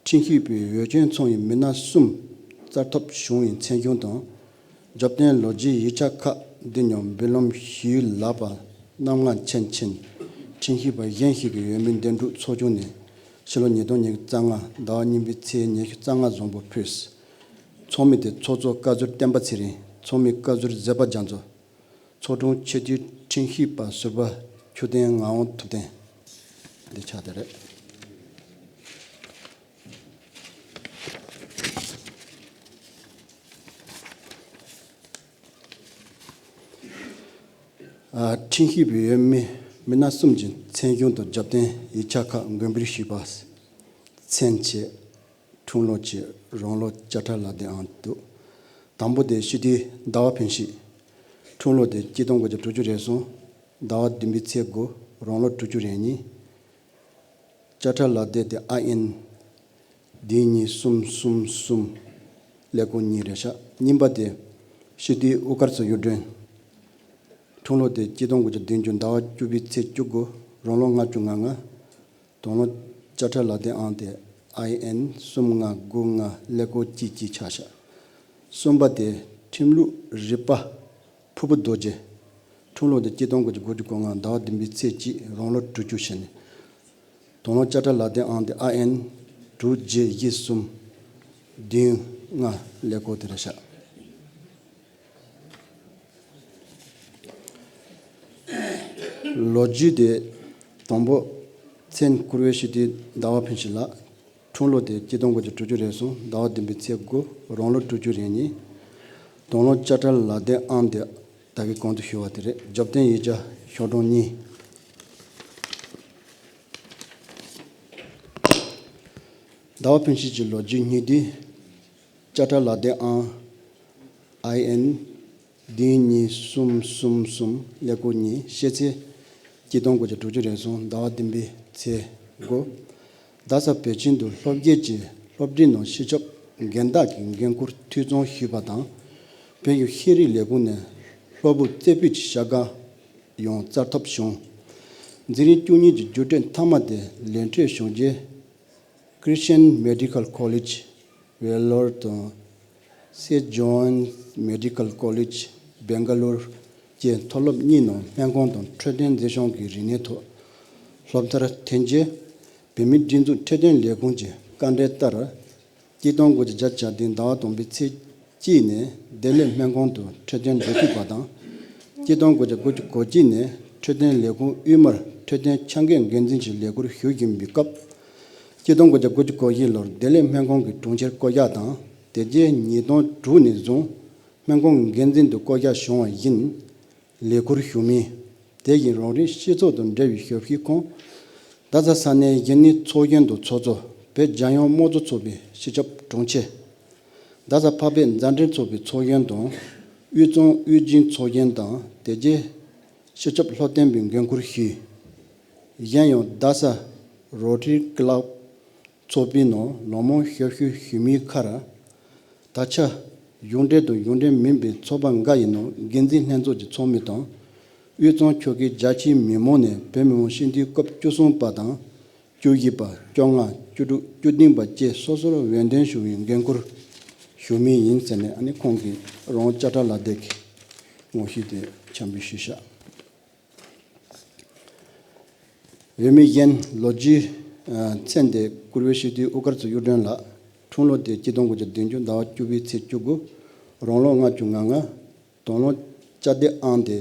ཁྲིམས་ཞིབ་པའི་འོས་ཆེན་ཚང་བའི་མི་སྣ་གསུམ་བཙལ་ཐབས་བྱུང་བའི་མཚན་གཞུང་དང་། རྒྱབ་རྟེན་ལོ་རྒྱུས་ཡིག་ཆ་ཁག་འདི་ཉིད་འབུལ་ལམ་ཞུས་ལགས་པ། རྣམ་ལྔ་མཁྱེན་མཁྱེན། ཁྲིམས་ཞིབ་པ་གཞན་ཞིག་གི་འོས་མི་འདེམས་སྒྲུག་ཚོགས་ཆུང་ནས་ཕྱི་ལོ་ཉིས་སྟོང་ཉི་ཤུ་རྩ་ལྔ་ཟླ་བ་གཉིས་པའི་ཚེས་ཉི་ཤུ་རྩ་ལྔ་བཟང་པོ་ཕུལ། ཚོགས་མི་དེ་ཚོགས་གཙོ་བཀའ་ཟུར་བསྟན་པ་ཚེ་རིང་། ཚོགས་མི་བཀའ་ཟུར་བཟོད་པ་རྒྱ་མཚོ། ཚོགས་དྲུང་ཆེས་མཐོའི་ཁྲིམས་ཞིབ་པ་ཟུར་པ་ཆོས་ལྡན་ངག་དབང་ཐུབ་བསྟན་འདི་ཆགས་བསྡད་རེད། ཨ། ཁྲིམས་ཞིབ་པའི་འོས་མི་མི་སྣ་གསུམ་གྱི་མཚན་གཞུང་དང་རྒྱབ་རྟེན་ཡིག་ཆ་ཁག་འགོད་འབུལ་ཞུས་པ། མཚན་བཅས། འཁྲུངས་ལོ་བཅས། རང་ལོ་དཔྱ་ཁྲལ་ལག་དེབ་ཨང་དུ། དང་པོ་དེ་སྤྱི་འཐུས་ཟླ་བ་ཕུན་ཚོགས། འཁྲུངས་ལོ་དེ་གཅིག་སྟོང་དགུ་བརྒྱ་དྲུག་ཅུ་རེ་གསུམ། ཟླ་བ་བདུན་པའི་ཚེས་དགུ། རང་ལོ་དྲུག་ཅུ་རེ་གཉིས། དཔྱ་ཁྲལ་ལག་དེབ་དེ་ཨ་ཨེན་བདུན་གཉིས་གསུམ་གསུམ་གསུམ་ཀླད་ཀོར་གཉིས་རེད་ཤག་གཉིས་པ་དེ་སྤྱི་འཐུས་དབུ་དཀར་ཚོ་གཡུ་སྒྲོན། འཁྲུངས་ལོ་དེ་གཅིག་སྟོང་དགུ་བརྒྱ་བདུན་ཅུ་ཟླ་བ་བཅུ་པའི་ཚེས་བཅུ་དགུ། རང་ལོ་ལྔ་བཅུ་ང་ལྔ། དང་བླངས་དཔྱ་ཁྲལ་ལག་དེབ་ཨང་དེ་ཨའི་ཨེན་གསུམ་ལྔ་དགུ་ལྔ་ཀླད་ཀོར་གཅིག་གཅིག་ཆགས་ཤག་གསུམ་པ་དེ་ཁྲིམས་ལུགས་རིག་པ་ཕུར་བུ་རྡོ་རྗེ། འཁྲུངས་ལོ་དེ་གཅིག་སྟོང་དགུ་བརྒྱ་དགུ་བཅུ་གོ་ལྔ་ཟླ་བ་བདུན་པའི་ཚེས་གཅིག་རང་ལོ་དྲུག་ཅུ་ཞེ་གཉིས། དང་བླངས་དཔྱ་ཁྲལ་ལག་དེབ་ཨང་དེ་ཨ་ཨེན་དྲུག་བརྒྱད་བཞི་གསུམ་བདུན་ལྔ་ཀླད་ཀོར་དེ་རེད་ཤག་ལོ་རྒྱུས་དེ། དང་པོ། མཚན་བཀུར་འོས་སྤྱི་འཐུས་ཟླ་བ་ཕུན་ཚོགས་ལགས། འཁྲུངས་ལོ་དེ་གཅིག་སྟོང་དགུ་བརྒྱ་དྲུག་ཅུ་རེ་གསུམ་ཟླ་བ་བདུན་པའི་ཚེས་དགུ། རང་ལོ་དྲུག་ཅུ་རེ་གཉིས། དང་བླངས་དཔྱ་ཁྲལ་ལག་དེབ་ཨང་དེ་ད་གིན་གོང་དུ་ཞུས་པ་དེ་རེད། རྒྱབ་རྟེན་ཡིག་ཆ་ཤོག་གྲངས་གཉིས། ཟླ་བ་ཕུན་ཚོགས་ཀྱི་ལོ་རྒྱུས་སྙིང་བསྡུས། དཔྱ་ཁྲལ་ལག་དེབ་ཨང་ཨའི་ཨེན་བདུན་གཉིས་གསུམ་གསུམ་གསུམ་ཀླད་ཀོར་གཉིས། ཤེས་ཚད་གཅིག་སྟོང་དགུ་བརྒྱ་དྲུག་ཅུ་རེ་གསུམ་ཟླ་བ་བདུན་པའི་ཚེས་དགུ། རྡ་ས་བོད་ཁྱིམ་དུ་སློབ་དགེ་གྱི་སློབ་ཁྲིད་ནང་སྤྱི་ཁྱབ་འགན་བདག་གི་འགན་འཁུར་འཐུས་ཚང་ཞུས་པ་དང་། བོད་ཀྱི་ཤེས་རིག་ལས་ཁུངས་ནས་སློབ་བུ་རྩེ་ཕུད་ཀྱི་བྱ་དགའ་ཡང་བསྩལ་ཐབས་བྱུང་། འཛིན་རིམ་བཅུ་གཉིས་ཀྱི་རྒྱུགས་སྤྲོད་མཐའ་མ་དེ་ལེགས་གྲུབ་བྱུང་རྗེས། Christian Medical College Vellore དང་Saint John's Medical College Bangalore བཅས་མཐོ་སློབ་གཉིས་ནང་སྨན་ཁང་དང་འཕྲོད་བསྟེན་འཛིན་སྐྱོང་གི་རིག་གནས་ཐོག་སློབ་མཐར་ཐོན་རྗེས། བོད་མིའི་སྒྲིག་འཛུགས་འཕྲོད་བསྟེན་ལས་ཁུངས་ཀྱི་བཀའ་འབྲེལ་ལྟར། གཅིག་སྟོང་དགུ་བརྒྱ་བརྒྱད་ཅུ་གྱ་བདུན་ཟླ་བ་དང་པོའི་ཚེས་གཅིག་ནས་བདེ་ལེགས་སྨན་ཁང་དུ་འཕྲོད་བསྟེན་འགོ་ཚུགས་པ་དང་། གཅིག་སྟོང་དགུ་བརྒྱ་དགུ་བཅུ་གོ་གཅིག་ནས་འཕྲོད་བསྟེན་ལས་ཁུངས་དབུས་མར་འཕྲོད་བསྟེན་འཆར་འགོད་འགན་འཛིན་གྱི་ལས་ཁུར་ཞུགས་བཞིན་པའི་སྐབས། གཅིག་སྟོང་དགུ་བརྒྱ་དགུ་བཅུ་གོ་བཞི་ལོར་བདེ་ལེགས་སྨན་ཁང་གི་དྲུང་ཆེར་བསྐོ་གཞག་དང་། དེ་རྗེས་ཉིས་སྟོང་དྲུག་ནས་བཟུང་སྨན་ཁང་གི་འགན་འཛིན་དུ་བསྐོ་གཞག་བྱུང་བ་བཞིན། ལས་ཁུར་ཞུགས་མིན། དེ་བཞིན་རང་རིགས་སྤྱི་ཚོགས་དང་འབྲེལ་བའི་ཞབས་ཞུའི་ཁོངས། རྡ་ས་ས་གནས་གཞིས་ནུས་ཚོགས་ཆེན་དང་ཚོགས་གཙོ། བོད་རྒྱལ་ཡོངས་དམངས་གཙོ་ཚོགས་པའི་སྤྱི་ཁྱབ་དྲུང་ཆེ། རྡ་ས་འཕགས་པའི་མཛའ་འབྲེལ་ཚོགས་པའི་ཚོགས་གཞོན་དང་། དབུས་གཙང་དབུས་སྦྱིན་ཚོགས་གཞོན་དང་དེ་རྗེས་སྤྱི་ཁྱབ་སློབ་སྟོན་པའི་འགན་ཁུར་ཞུས། གཞན་ཡང་རྡ་ས་རོ་ཊ་རི་ཀི་ལབ་ཚོགས་པའི་ནང་ལག་མང་ཞབས་ཞུ་ཞུ་མིའི་ཁར། ད་ཆ་གཞུང་འབྲེལ་དང་གཞུང་འབྲེལ་མིན་པའི་ཚོགས་པ་འགའ་ཡི་ནང་འགན་འཛིན་ལྷན་ཚོགས་ཀྱི་ཚོགས་མི་དང་། དབུས་གཙང་ཆོལ་ཁའི་རྒྱ་ཆེའི་མི་མང་ནས་བོད་མི་མང་སྤྱི་འཐུས་སྐབས་བཅུ་གསུམ་པ་དང་། བཅུ་བཞི་པ། བཅོ་ལྔ། བཅུ་དྲུག་བཅུ་བདུན་པ་བཅས་སོ་སོར་འོས་འདེམས་ཞུ་བའི་འགན་ཁུར་ཞུ་མུས་ཡིན་ཟེར་ནས། ཨ་ནི་ཁོང་གིས་རང་དབང་དཔྱ་ཁྲལ་ལག་དེབ་ཀྱི་ངོ་བཤུས་དེ་འཆམ་པོ་ཞུས་ཤག་འོས་མི་གཞན་ལོ་རྒྱུས་མཚན་དེ། བཀུར་འོས་སྤྱི་འཐུས་དབུ་དཀར་གཙུག་གཡུ་སྒྲོན་ལགས། འཁྲུངས་ལོ་དེ་ཆིག་སྟོང་དགུ་བརྒྱ་བདུན་ཅུ་ཟླ་བ་བཅུ་པའི་ཚེས་བཅུ་དགུ། རང་ལོ་ལྔ་བཅུ་ང་ལྔ། དང་བླངས་དཔྱ་དེབ་ཨང་དེ་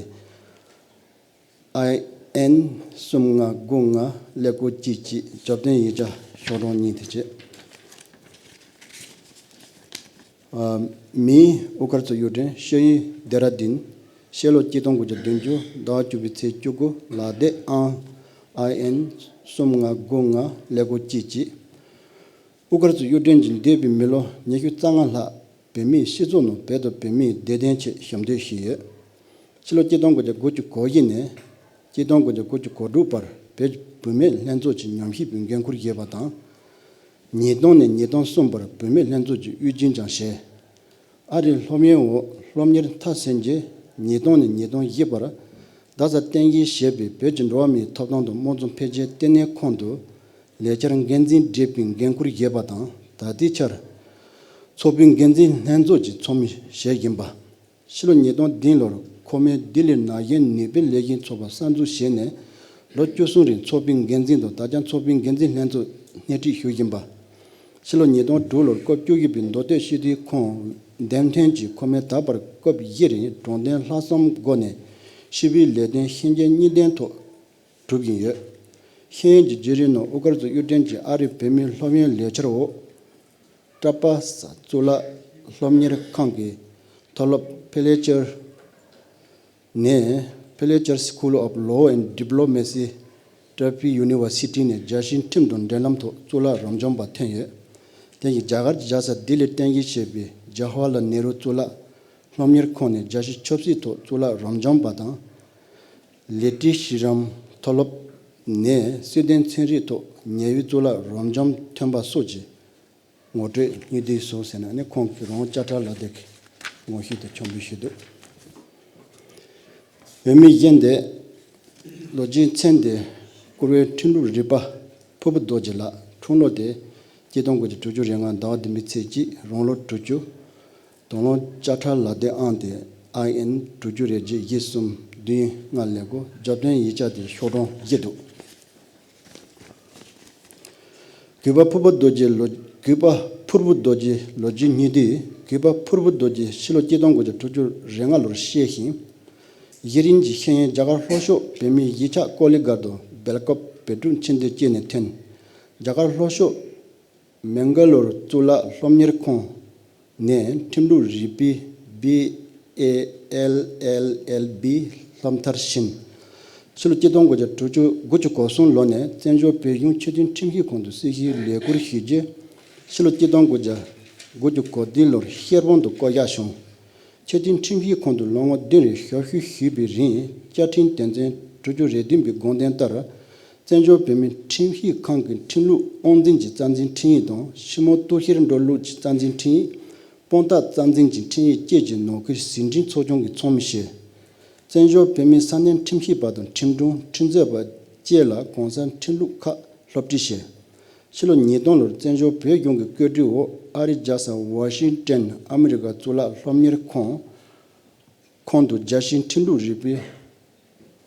ཨའི་ཨེན་གསུམ་ལྔ་དགུ་ལྔ་ཀླད་ཀོར་གཅིག་གཅིག་འཇར་པན་ཡིག་ཆ་ཤོག་གྲངས་གཉིས་དེ་བཅས། མིང་དབུ་དཀར་གཙུག་གཡུ་སྒྲོན། ཤེས་ཡོན་སྡེ་ར་ལྡུན། ཕྱི་ལོ་ཆིག་སྟོང་དགུ་བརྒྱ་བདུན་ཅུ་ཟླ་བ་བཅུ་པའི་ཚེས་བཅུ་དགུ། ལག་དེབ་ཨང་ཨའི་ཨེན་གསུམ་ལྔ་དགུ་ལྔ་ཀླད་ཀོར་གཅིག་གཅིག་དབུ་དཀར་གཙུག་གཡུ་སྒྲོན་གྱིས་འདས་པའི་མི་ལོ་ཉི་ཤུ་རྩ་ལྔ་ལྷག་བོད་མིའི་སྤྱི་ཚོགས་ནང་བོད་དང་བོད་མིའི་བདེ་དོན་ཆེད་ཞབས་འདེགས་ཞུས་ཡོད། ཕྱི་ལོ་ཆིག་སྟོང་དགུ་བརྒྱ་དགུ་བཅུ་གོ་བཞི་ནས་ཆིག་སྟོང་དགུ་བརྒྱ་དགུ་བཅུ་གོ་དྲུག་བར་བོད་བུད་མེད་ལྷན་ཚོགས་ཀྱི་ཉམས་ཞིབ་པའི་འགན་ཁུར་བཞེས་པ་དང་། ཉིས་སྟོང་ནས་ཉིས་སྟོང་གསུམ་བར་བུད་མེད་ལྷན་ཚོགས་ཀྱི་དབུས་རྒྱུན་ཀྱང་བཞེས། ཨ་རིའི་སློབ་གཉེར་འོག་སློབ་གཉེར་མཐར་ཕྱིན་རྗེས། ཉིས་སྟོང་ནས་ཉིས་སྟོང་བཞི་བར་རྡ་སར་རྟེན་གཞི་བྱས་པའི་བོད་ཀྱི་འགྲོ་བ་མིའི་ཐོབ་ཐང་དང་དམངས་གཙོ་འཕེལ་རྒྱས་ལྟེ་གནས་ཁང་དུ་ལས་འཆར་འགན་འཛིན་སྒྲུབ་པའི་འགན་ཁུར་བཞེས་པ་དང་། ད་ལྟའི་ཆར་ཚོགས་པའི་འགན་འཛིན་ལྷན་ཚོགས་ཀྱི་ཚོགས་མི་ཞིག་ཡིན་པ། ཕྱི་ལོ་ཉིས་སྟོང་བདུན་ལོར་ཁོ་མོའི་ལྡི་ལིར་ན་གཞོན་ནུས་པའི་ལས་འགུལ་ཚོགས་པ་གསར་འཛུགས་བྱས་ནས། ལོ་བཅུ་གསུམ་རིང་ཚོགས་པའི་འགན་འཛིན་དང་ད་ཆ་ཚོགས་པའི་འགན་འཛིན་ལྷན་ཚོགས་སྣེ་ཁྲིད་ཞུ་བཞིན་པ། ཕྱི་ལོ་ཉིས་སྟོང་དྲུག་ལོར་སྐབས་བཅུ་བཞི་པའི་མདོ་སྟོད་སྤྱི་འཐུས་ཁོངས་འདེམས་ཐོན་གྱིས་ཁོ་མོས་ད་བར་སྐབས་བཞི་རིང་དྲང་བདེན་ལྷག་བསམ་སྒོ་ནས་སྤྱི་པའི་ལས་དོན་ཤེས་འཇོན་གཉིས་ལྡན་ཐོག་སྒྲུབ་བཞིན་ཡོད། ཤེས་ཡོན་གྱི་བརྒྱུད་རིམ་ནང་དབུ་དཀར་གཙུག་གཡུ་སྒྲོན་གྱིས་ཨ་རིའི་བོད་མིའི་སློབ་ཡོན་ལས་འཆར་འོག་ཀྲ་པ་ས་གཙུག་ལག་སློབ་གཉེར་ཁང་གི་མཐོ་སློབ་ཕེ་ལེ་ཅར་ནས། Fletcher School of Law and Diplomacy, Tufts University ནས་རྒྱལ་སྤྱིའི་ཁྲིམས་དང་འབྲེལ་ལམ་ཐོག་གཙུག་ལག་རབ་འབྱམས་པ་ཐོན་ཡོད། དེ་ཡིས་རྒྱ་གར་གྱི་རྒྱལ་ས་ལྡི་ལིར་རྟེན་གཞི་བྱས་པའི་ཇ་ཝ་ཧར་ལལ་ནེ་རུ་གཙུག་ལག་སློབ་གཉེར་ཁང་ནས་རྒྱལ་སྤྱིའི་ཆབ་སྲིད་ཐོག་གཙུག་ལག་རབ་འབྱམས་པ་དང་། ལི་ཏི་ཤི་རམ་མཐོ་སློབ་ནས་སྲིད་དོན་ཚན་རིག་ཐོག་ཉེ་བའི་གཙུག་ལག་རབ་འབྱམས་ཐོན་པ་སོགས་ཀྱི་ངོ་སྤྲོད་སྙིང་བསྡུས་སོ་ཟེར་ན། ཨ་ནི་ཁོང་གིས་རང་དབང་དཔྱ་ཁྲལ་ལག་དེབ་ཀྱི་ངོ་བཤུས་དེ་འཆམ་པོ་ཞུས་འདུག་འོས་མི་གཞན་དེ། ལོ་རྒྱུས་མཚན་དེ། བཀུར་འོས་ཁྲིམས་ལུགས་རིག་པ་ཕུར་བུ་རྡོ་རྗེ་ལགས། འཁྲུངས་ལོ་དེ་ཆིག་སྟོང་དགུ་བརྒྱ་དྲུག་ཅུ་རེ་ལྔ་ཟླ་བ་བདུན་པའི་ཚེས་གཅིག་རང་ལོ་དྲུག་ཅུ། དང་བླངས་དཔྱ་ཁྲལ་ལག་དེབ་ཨང་དེ་ཨའི་ཨེན་དྲུག་ཅུ་རེ་བརྒྱད་བཞི་གསུམ་བདུན་ལྔ་ཀླད་ཀོར། འཇར་པན་ཡིག་ཆ་དེ་ཤོག་གྲངས་བཞི་འདུག་གུས་པ་ཕུར་བུ་རྡོ་རྗེ་ལོ། གུས་པ་ཕུར་བུ་རྡོ་རྗེ་ལོ་རྒྱུས་སྙིང་བསྡུས། གུས་པ་ཕུར་བུ་རྡོ་རྗེ་ཕྱི་ལོ་ཆིག་སྟོང་དགུ་བརྒྱ་དྲུག་ཅུ་རེ་ལྔ་ལོར་སྐྱེས་ཤིང་། གཞི་རིམ་གྱི་ཤེས་ཡོན་རྒྱ་གར་ལྷོ་ཕྱོགས་བོད་མིའི་གཞིས་ཆགས་ཀོ་ལི་གྷལ་དུ་སྦེལ་ཀོབ་བོད་ཕྲུག་ཆེད་འདོན་སྐྱིད་ནས་ཐོན། རྒྱ་གར་ལྷོ་ཕྱོགས་མེང་ག་ལོར་གཙུག་ལག་སློབ་གཉེར་ཁང་ནས་ཁྲིམས་ལུགས་རིག་པའི་བི་ཨེ་ཨེལ་ཨེལ་ཨེལ་བི་སློབ་མཐར་ཕྱིན། ཕྱི་ལོ་ཆིག་སྟོང་དགུ་བརྒྱ་དྲུག་ཅུ་དགུ་བཅུ་གོ་གསུམ་ལོ་ནས་བཙན་བྱོལ་བོད་གཞུང་ཆེས་མཐོའི་ཁྲིམས་ཞིབ་ཁང་དུ་སྲིད་ཞིའི་ལས་ཁུར་ཞུས་རྗེས། ཕྱི་ལོ་ཆིག་སྟོང་དགུ་བརྒྱ་དགུ་བཅུ་གོ་བདུན་ལོར་ཤེར་དབང་དུ་བསྐོ་གཞག་བྱུང་། ཆེས་མཐོའི་ཁྲིམས་ཞིབ་ཁང་དུ་ལོ་ངོ་བདུན་རིང་ཞབས་ཞུ་ཞུས་པའི་རིང་། བཅའ་ཁྲིམས་དོན་ཚན་དྲུག་ཅུ་རེ་བདུན་པའི་དགོངས་དོན་ལྟར། བཙན་བྱོལ་བོད་མིའི་ཁྲིམས་ཞིབ་ཁང་གི་ཁྲིམས་ལུགས་དབང་འཛིན་གྱི་རྩ་འཛིན་ཁྲིམས་ཡིག་དང་། ཕྱི་མོ་གཏུག་བཤེར་འགྲོ་ལུགས་ཀྱི་རྩ་འཛིན་ཁྲིམས་ཡིག་དཔང་རྟགས་རྩ་འཛིན་གྱི་ཁྲིམས་ཡིག་བཅས་ཀྱི་ནང་ཁུལ་ཟིན་བྲིས་ཚོགས་ཆུང་གི་ཚོགས་མི་བྱས། བཙན་བྱོལ་བོད་མིའི་ས་གནས་ཁྲིམས་ཞིབ་པ་དང་ཁྲིམས་དྲུང་། ཁྲིམས་རྩོད་པ་བཅས་ལ་གོང་གསལ་ཁྲིམས་ལུགས་ཁག་སློབ་ཁྲིད་བྱས། ཕྱི་ལོ་ཉིས་སྟོང་ལོར་བཙན་བྱོལ་བོད་གཞུང་གི་བཀོད་སྒྲིག་འོག་ཨ་རིའི་རྒྱལ་ས་ཝ་ཤིང་ཏོན་ཨ་མི་རི་ཀ་གཙུག་ལག་སློབ་གཉེར་ཁང་། ཁོང་དུ་རྒྱལ་སྤྱིའི་ཁྲིམས་ལུགས་རིག་པའི་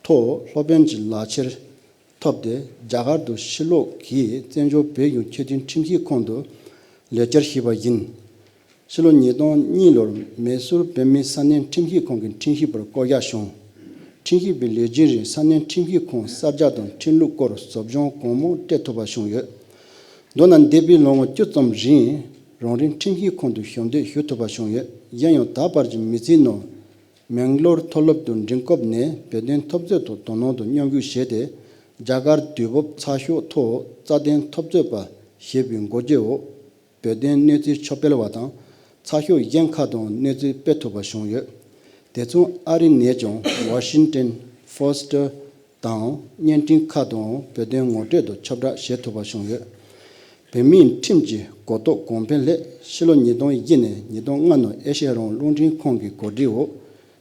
ཐོག་སློབ་དཔོན་གྱི་ལག་ཁྱེར་ཐོབ་སྟེ། རྒྱ་གར་དུ་ཕྱིར་ལོག་གིས་བཙན་བྱོལ་བོད་གཞུང་ཆེས་མཐོའི་ཁྲིམས་ཞིབ་ཁང་དུ་ལས་བཅར་ཞུས་པ་ཡིན། ཕྱི་ལོ་ཉིས་སྟོང་གཉིས་ལོར་མེ་སུར་བོད་མིའི་ས་གནས་ཁྲིམས་ཞིབ་ཁང་གི་ཁྲིམས་ཞིབ་པར་བསྐོ་གཞག་བྱུང་། ཁྲིམས་ཞིབ་པའི་ལས་རྒྱུན་རིང་ས་གནས་ཁྲིམས་ཞིབ་ཁང་གསར་རྒྱག་དང་ཁྲིམས་ལུགས་སྐོར་ཟབ་སྦྱོང་གང་མང་སྤྲད་ཐུབ་པ་བྱུང་ཡོད། མདོར་ན་འདས་པའི་ལོ་ངོ་བཅུ་ཙམ་རིང་རང་རེའི་ཁྲིམས་ཞིབ་ཁང་དུ་ཞབས་འདེགས་ཞུ་ཐུབ་པ་བྱུང་ཡོད། གཞན་ཡང་ད་བར་གྱི་མི་ཚེའི་ནང་། མེང་ལོར་མཐོ་སློབ་ཏུ་འབྲིང་སྐབས་ནས་བོད་དོན་འཐབ་རྩོད་ཐོག་དོ་སྣང་དང་མཉམ་ཞུགས་བྱས་ཏེ། རྒྱ་གར་དུས་བབ་ཚགས་ཤོག་ཐོག་རྩ་དོན་འཐབ་རྩོད་པ་ཞེས་པའི་འགོ་བརྗོད་འོག་བོད་དོན་གནས་ཚུལ་ཕྱོགས་སྤེལ་བ་དང་ ཚགས་ཤོག་གཞན་ཁག་ཏུའང་གནས་ཚུལ་སྤེལ་ཐུབ་པ་བྱུང་ཡོད། དེ་མཚུངས་ཨ་རི་ནས་ཀྱང་Washington Post དང་བརྙན་འཕྲིན་ཁག་ཏུའང་བོད་དོན་ངོ་སྤྲོད་དང་ཁྱབ་བསྒྲགས་བྱེད་ཐུབ་པ་བྱུང་ཡོད། བོད་མིའི་ཁྲིམས་ཀྱི་གོ་རྟོགས་གོང་འཕེལ་སླད་ཕྱི་ལོ་ཉིས་སྟོང་བཞི་ནས་ཉིས་སྟོང་ལྔ་ནང་ཨེ་ཤེ་ཡ་རང་དབང་རླུང་འཕྲིན་ཁང་གི་གོ་སྒྲིག་འོག་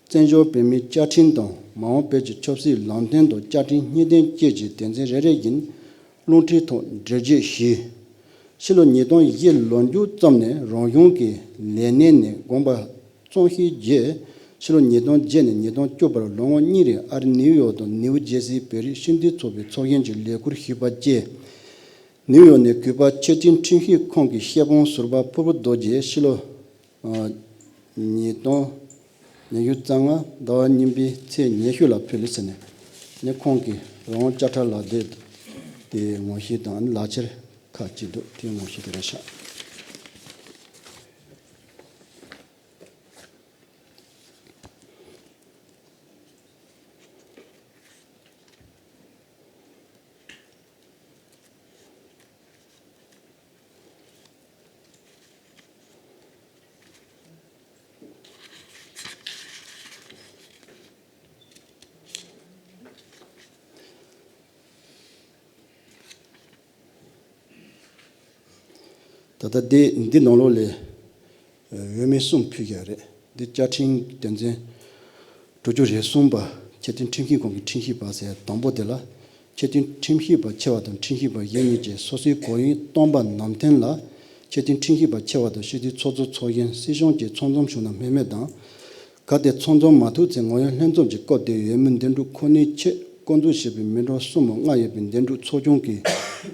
བཙན་བྱོལ་བོད་མིའི་བཅའ་ཁྲིམས་དང་མ་འོངས་བོད་ཀྱི་ཆབ་སྲིད་ལམ་སྟོན་དང་བཅའ་ཁྲིམས་གཉིས་ལྡན་བཅས་ཀྱི་དོན་ཚན་རེ་རེ་བཞིན་རླུང་འཕྲིན་ཐོག་འགྲེལ་བརྗོད་ཞུས། ཕྱི་ལོ་ཉིས་སྟོང་བཞི་ལོ་མཇུག་ཙམ་ནས་རང་གཞུང་གི་ལས་གནས་ནས་དགོངས་པ་གཙང་བཞེས་རྗེས་ཕྱི་ལོ་ཉིས་སྟོང་བརྒྱད་ནས་ཉིས་སྟོང་བཅུ་བར་ལོ་ངོ་གཉིས་རིང་ཨ་རི་ནིའུ་ཡོག་དང་ནིའུ་ཇེ་སིའི་བོད་རིགས་སྤྱི་མཐུན་ཚོགས་པའི་ཚོགས་གཞོན་གྱི་ལས་ཁུར་ཞུས་པ་བཅས། ནིའུ་ཡོག་ནས་གུས་པ་ཆེས་མཐོའི་ཁྲིམས་ཞིབ་ཁང་གི་ཤེས་དཔོན་ཟུར་པ་ཕུར་བུ་རྡོ་རྗེས་ཕྱི་ལོ་ཉིས་སྟོང་ཉི་ཤུ་རྩ་ལྔ་ཟླ་བ་གཉིས་པའི་ཚེས་ཉི་ཤུ་ལ་ཕུལ་ཟེར་ནས་ནི་ཁོང་གིས་རང་དབང་དཔྱ་ཁྲལ་ལག་དེབ་དེ་ངོ་ཤེས་དང་ལག་ཁྱེར་ཁག་ཅིག་འདུག་དེ་ངོ་ཤེས་དེ་རེད་ཤག་ད་ལྟ་འདི་འདི་ནང་ལོགས་ལས་འོས་མི་གསུམ་ཕུལ་ཡོད་རེད། འདི་བཅའ་ཁྲིམས་དོན་ཚན་དྲུག་ཅུ་རེ་གསུམ་པ་ཆེས་མཐོའི་ཁྲིམས་ཞིབ་ཁང་གི་ཁྲིམས་ཞིབ་པ་ཟེར་དང་པོ་དེ་ལ་ཆེས་མཐོའི་ཁྲིམས་ཞིབ་པ་ཆེ་བ་དང་ཁྲིམས་ཞིབ་པ་གཞན་གཉིས་ཀྱིས་སོ་སོའི་གོ་ཡོན་སྟོན་པ་ནང་བསྟན་ལ་ཆེས་མཐོའི་ཁྲིམས་ཞིབ་པ་ཆེ་བ་དང་སྤྱི་འཐུས་ཚོགས་གཙོ་ཚོགས་གཞོན་སྲིད་གཞུང་བཅས་ཚང་འཛོམས་བྱུང་ན་སྨོས་མེད་དང་། གལ་ཏེ་ཚང་འཛོམས་མ་ཐུབ་ཚེ་ངོ་ཡོད་ལྷན་འཛོམས་ཀྱི་སྐབས་དེའི་འོས་མི་འདེམས་སྒྲུག་ཁོ་ནའི་ཆེད་བསྐོ་འཛུགས་བྱས་པའི་མི་གྲངས་གསུམ་མོ་ལྔ་ཡོད་པའི་འདེམས་སྒྲུག་ཚོགས་ཆུང་གིས་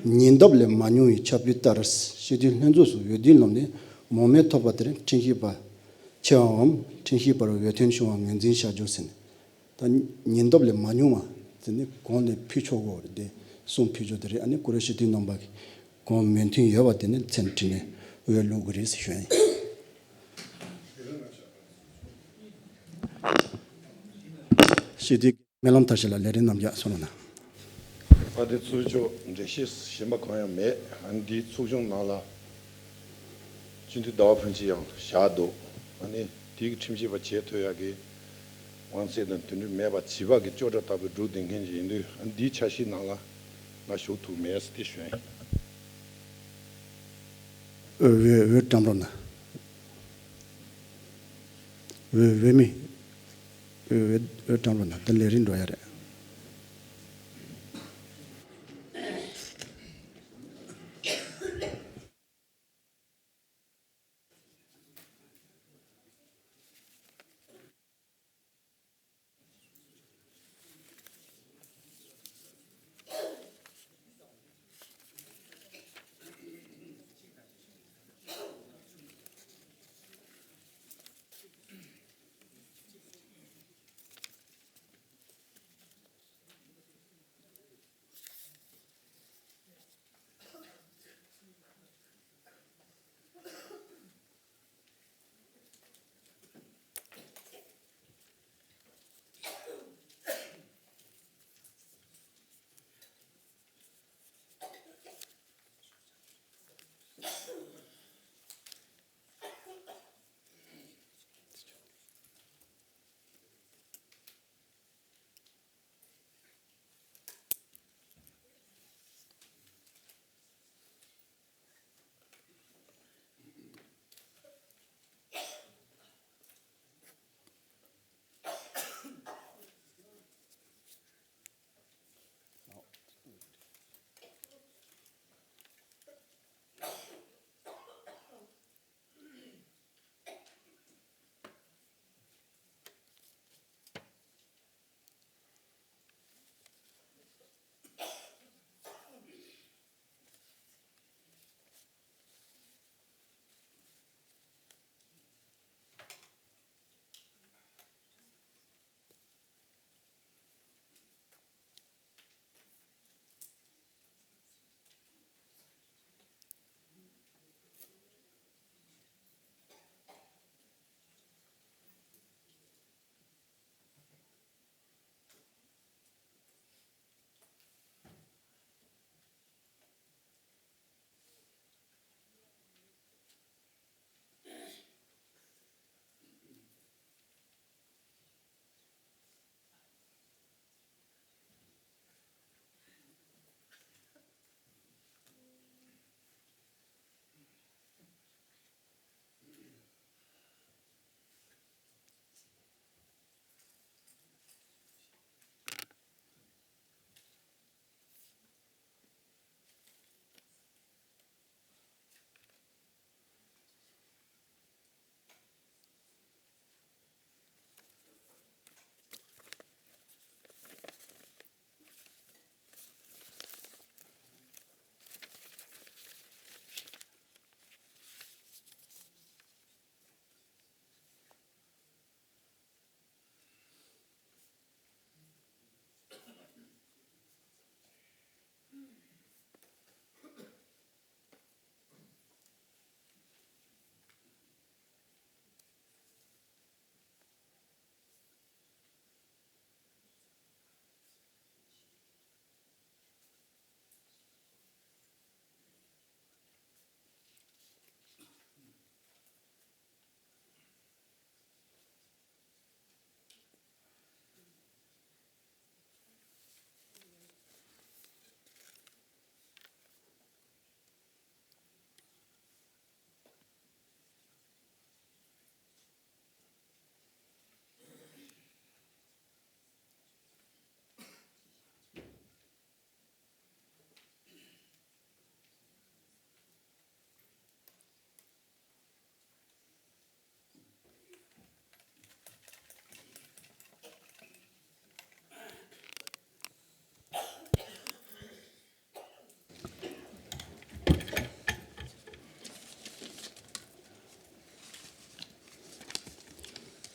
ཉེ་འདབས་ལས་མ་ཉུང་བའི་ཁྱབ་སྤེལ་ལྟར་སྤྱི་འཐུས་ལྷན་ཚོགས་སུ་འོས་བསྡུའི་ལམ་ནས་མང་མོས་ཐོབ་པ་དེར་ཁྲིམས་ཞིབ་པ་ཆེ་བའམ་ཁྲིམས་ཞིབ་པར་འོས་ཐོན་བྱུང་བ་ངོས་འཛིན་བྱ་རྒྱུ་ཟིན། ད་ཉེ་འདབས་ལས་མ་ཉུང་བ་ཟིན་ནི་གོང་ལས་ཕུལ་ཆོག་གོ་རེད་དེ་གསུམ་ཕུལ་ཆོག་དེ་རེད། ཨ་ནི་ཀུ་རེ་སྤྱི་འཐུས་རྣམ་པ་གིས་གོང་མོས་མཐུན་ཡོད་པ་དེ་ནི་མཚན་བྲིས་ནས་འོས་བླུག་གི་རེད་ཟེར་ཞུ་ཡ་ཡིན། ཞི་བདེ་སྨོན་ལམ་མཐར་ཕྱིན་ལ་ལས་རིམ་རྣམས་ཀྱང་གསུང་རོགས་གནང་། ཨ་དེ་ཚོགས་ཆུང་འགྲེལ་བཤད་གཞན་པ་གང་ཡང་མེད། ཨ་འདིའི་ཚོགས་ཆུང་ནང་ལ་སྤྱི་འཐུས་ཟླ་བ་ཕུན་སྐྱིད་ཡང་བཞག་འདུག་ཨ་ནི་དེའི་ཁྲིམས་ཞིབ་པ་བྱེད་ཐུབ་ཡག་གི་དབང་ཚད་དང་དེ་འདྲ་མེད་པ་བྱིས་པ་གི་ལྕོགས་གྲྭ་ལྟ་བུའི་སྒྲུག་བསྡད་མཁན་ཅིག་ཡིན་དུས་ཨ་འདིའི་ཆ་ཤས་ནང་ལ་ང་ཞུགས་ཐུབ་མེད་ཟེར་ཏེ་ཞུ་ཡ་ཡིན། འོས་འོས་འོས་བཀྲམ་རོགས་གནང་། འོས་འོས་མི། འོས་འོས་འོས་བཀྲམ་རོགས་གནང་། ད་ལས་རིམ་འགྲོ་ཡ་རེད།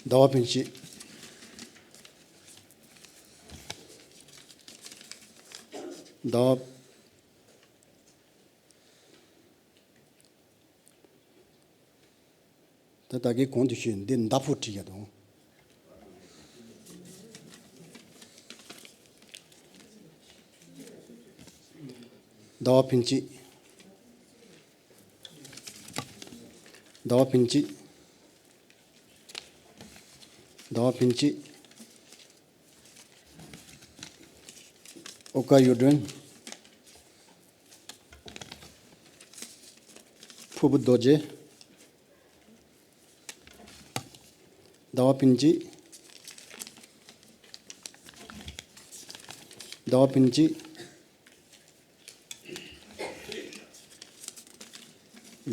ཟླ་བ་ཕིན་སྐྱིད། ཟླ་བ། ད་ད་གིན་གོང་དུ་ཞུས་འདི་མདའ་ཕོ་བྲིས་ཡ་དང་། ཟླ་བ་ཕིན་སྐྱིད། ཟླ་བ་ཕིན་སྐྱིད། ཟླ་བ་ཕིན་སྐྱིད། ཨོ་དཀར་གཡུ་སྒྲོན། ཕུར་བུ་རྡོ་རྗེ། ཟླ་བ་ཕིན་སྐྱིད། ཟླ་བ་ཕིན་སྐྱིད།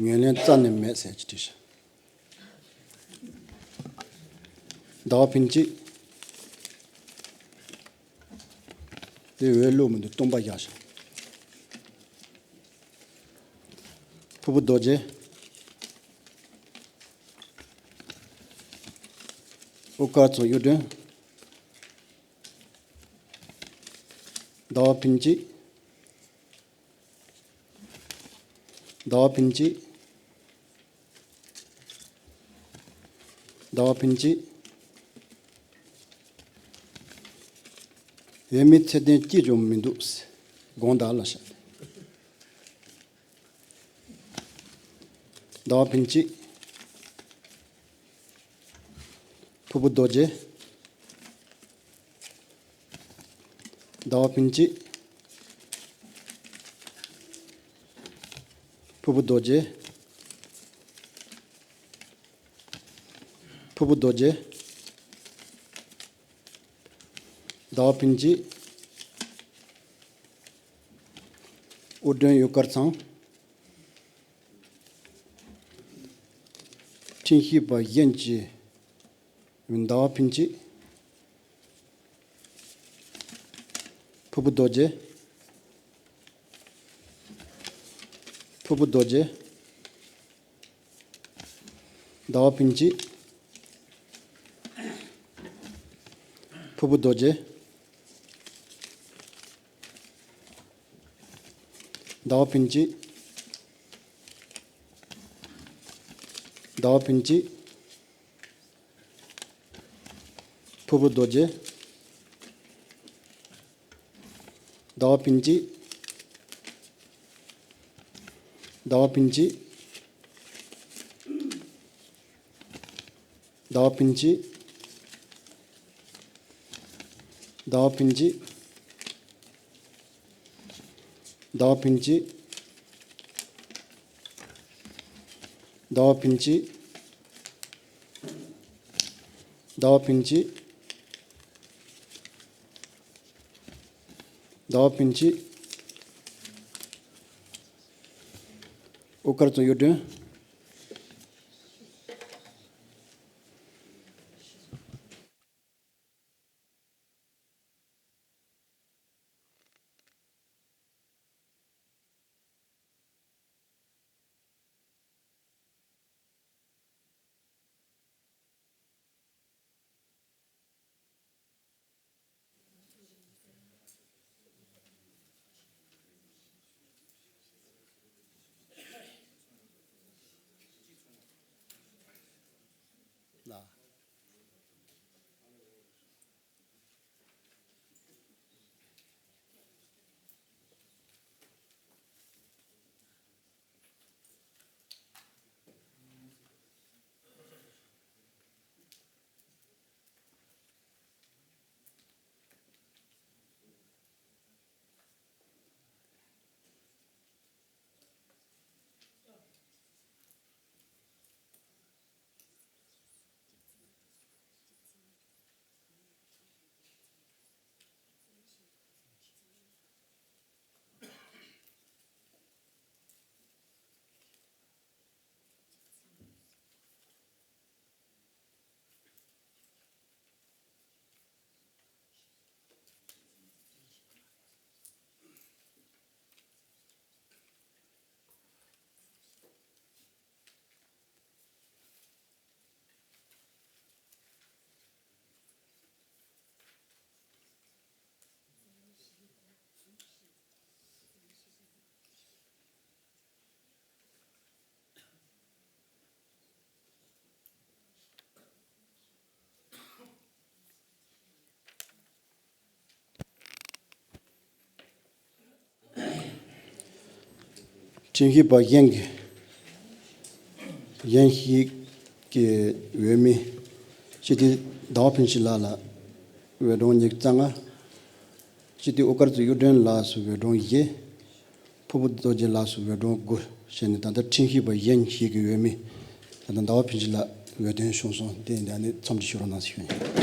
ངོས་ལེན་རྩ་ནས་མེད་ཟེར་གྱི་བྲིས་ཤག་ཟླ་བ་ཕིན་སྐྱིད། དེ་འོས་བླུགས་མི་འདུག་སྟོང་པ་བཞག་ཤག་ཕུར་བུ་རྡོ་རྗེ། ཨོ་དཀར་ཚང་གཡུ་སྒྲོན། ཟླ་བ་ཕིན་སྐྱིད། ཟླ་བ་ཕིན་སྐྱིད། ཟླ་བ་ཕིན་སྐྱིད། འོས་མི་ཚད་ལྡན་གཅིག་ཀྱང་མི་འདུག་དགོངས་དག་ལ་ཤག་ཟླ་བ་ཕིན་སྐྱིད། ཕུར་བུ་རྡོ་རྗེ། ཟླ་བ་ཕིན་སྐྱིད། ཕུར་བུ་རྡོ་རྗེ། ཕུར་བུ་རྡོ་རྗེ། ཟླ་བ་ཕིན་སྐྱིད། ཨུ་སྒྲོན་གཡུ་དཀར་ཚང་། ཁྲིམས་ཞིབ་པ་གཞན་གྱིས་ཟླ་བ་ཕིན་སྐྱིད། ཕུར་བུ་རྡོ་རྗེ། ཕུར་བུ་རྡོ་རྗེ། ཟླ་བ་ཕིན་སྐྱིད། ཕུར་བུ་རྡོ་རྗེ། ཟླ་བ་ཕིན་སྐྱིད། ཟླ་བ་ཕིན་སྐྱིད། ཕུར་བུ་རྡོ་རྗེ། ཟླ་བ་ཕིན་སྐྱིད། ཟླ་བ་ཕིན་སྐྱིད། ཟླ་བ་ཕིན་སྐྱིད། ཟླ་བ་ཕིན་སྐྱིད། ཟླ་བ་ཕིན་སྐྱིད། ཟླ་བ་ཕིན་སྐྱིད། ཟླ་བ་ཕིན་སྐྱིད། ཟླ་བ་ཕིན་སྐྱིད། ཨོ་དཀར་ཚང་གཡུ་སྒྲོན། ཁྲིམས་ཞིབ་པ་གཞན་གྱི་གཞན་ཞིག་གི་འོས་མི་སྤྱི་འཐུས་ཟླ་བ་ཕུན་སྐྱིད་ལགས་ལ་འོས་སྒྲོམ་ཉི་ཤུ་རྩ་ལྔ། སྤྱི་འཐུས་དབུ་དཀར་ཚེ་གཡུ་སྒྲོན་ལགས་སུ་འོས་སྒྲོམ་བཞི། ཕུར་བུ་རྡོ་རྗེ་ལགས་སུ་འོས་སྒྲོམ་དགུ་བྱས་ནས། ད་ལྟ་ཁྲིམས་ཞིབ་པ་གཞན་ཞིག་གི་འོས་མི་ད་ལྟ་ཟླ་བ་ཕུན་སྐྱིད་ལགས་འོས་ཐོན་བྱུང་སོང་། དེ་ཡིན་དུས་ཨ་ནི་འཚམས་འདྲི་ཞུ་རོགས་གནང་ཞུ་ཡིན།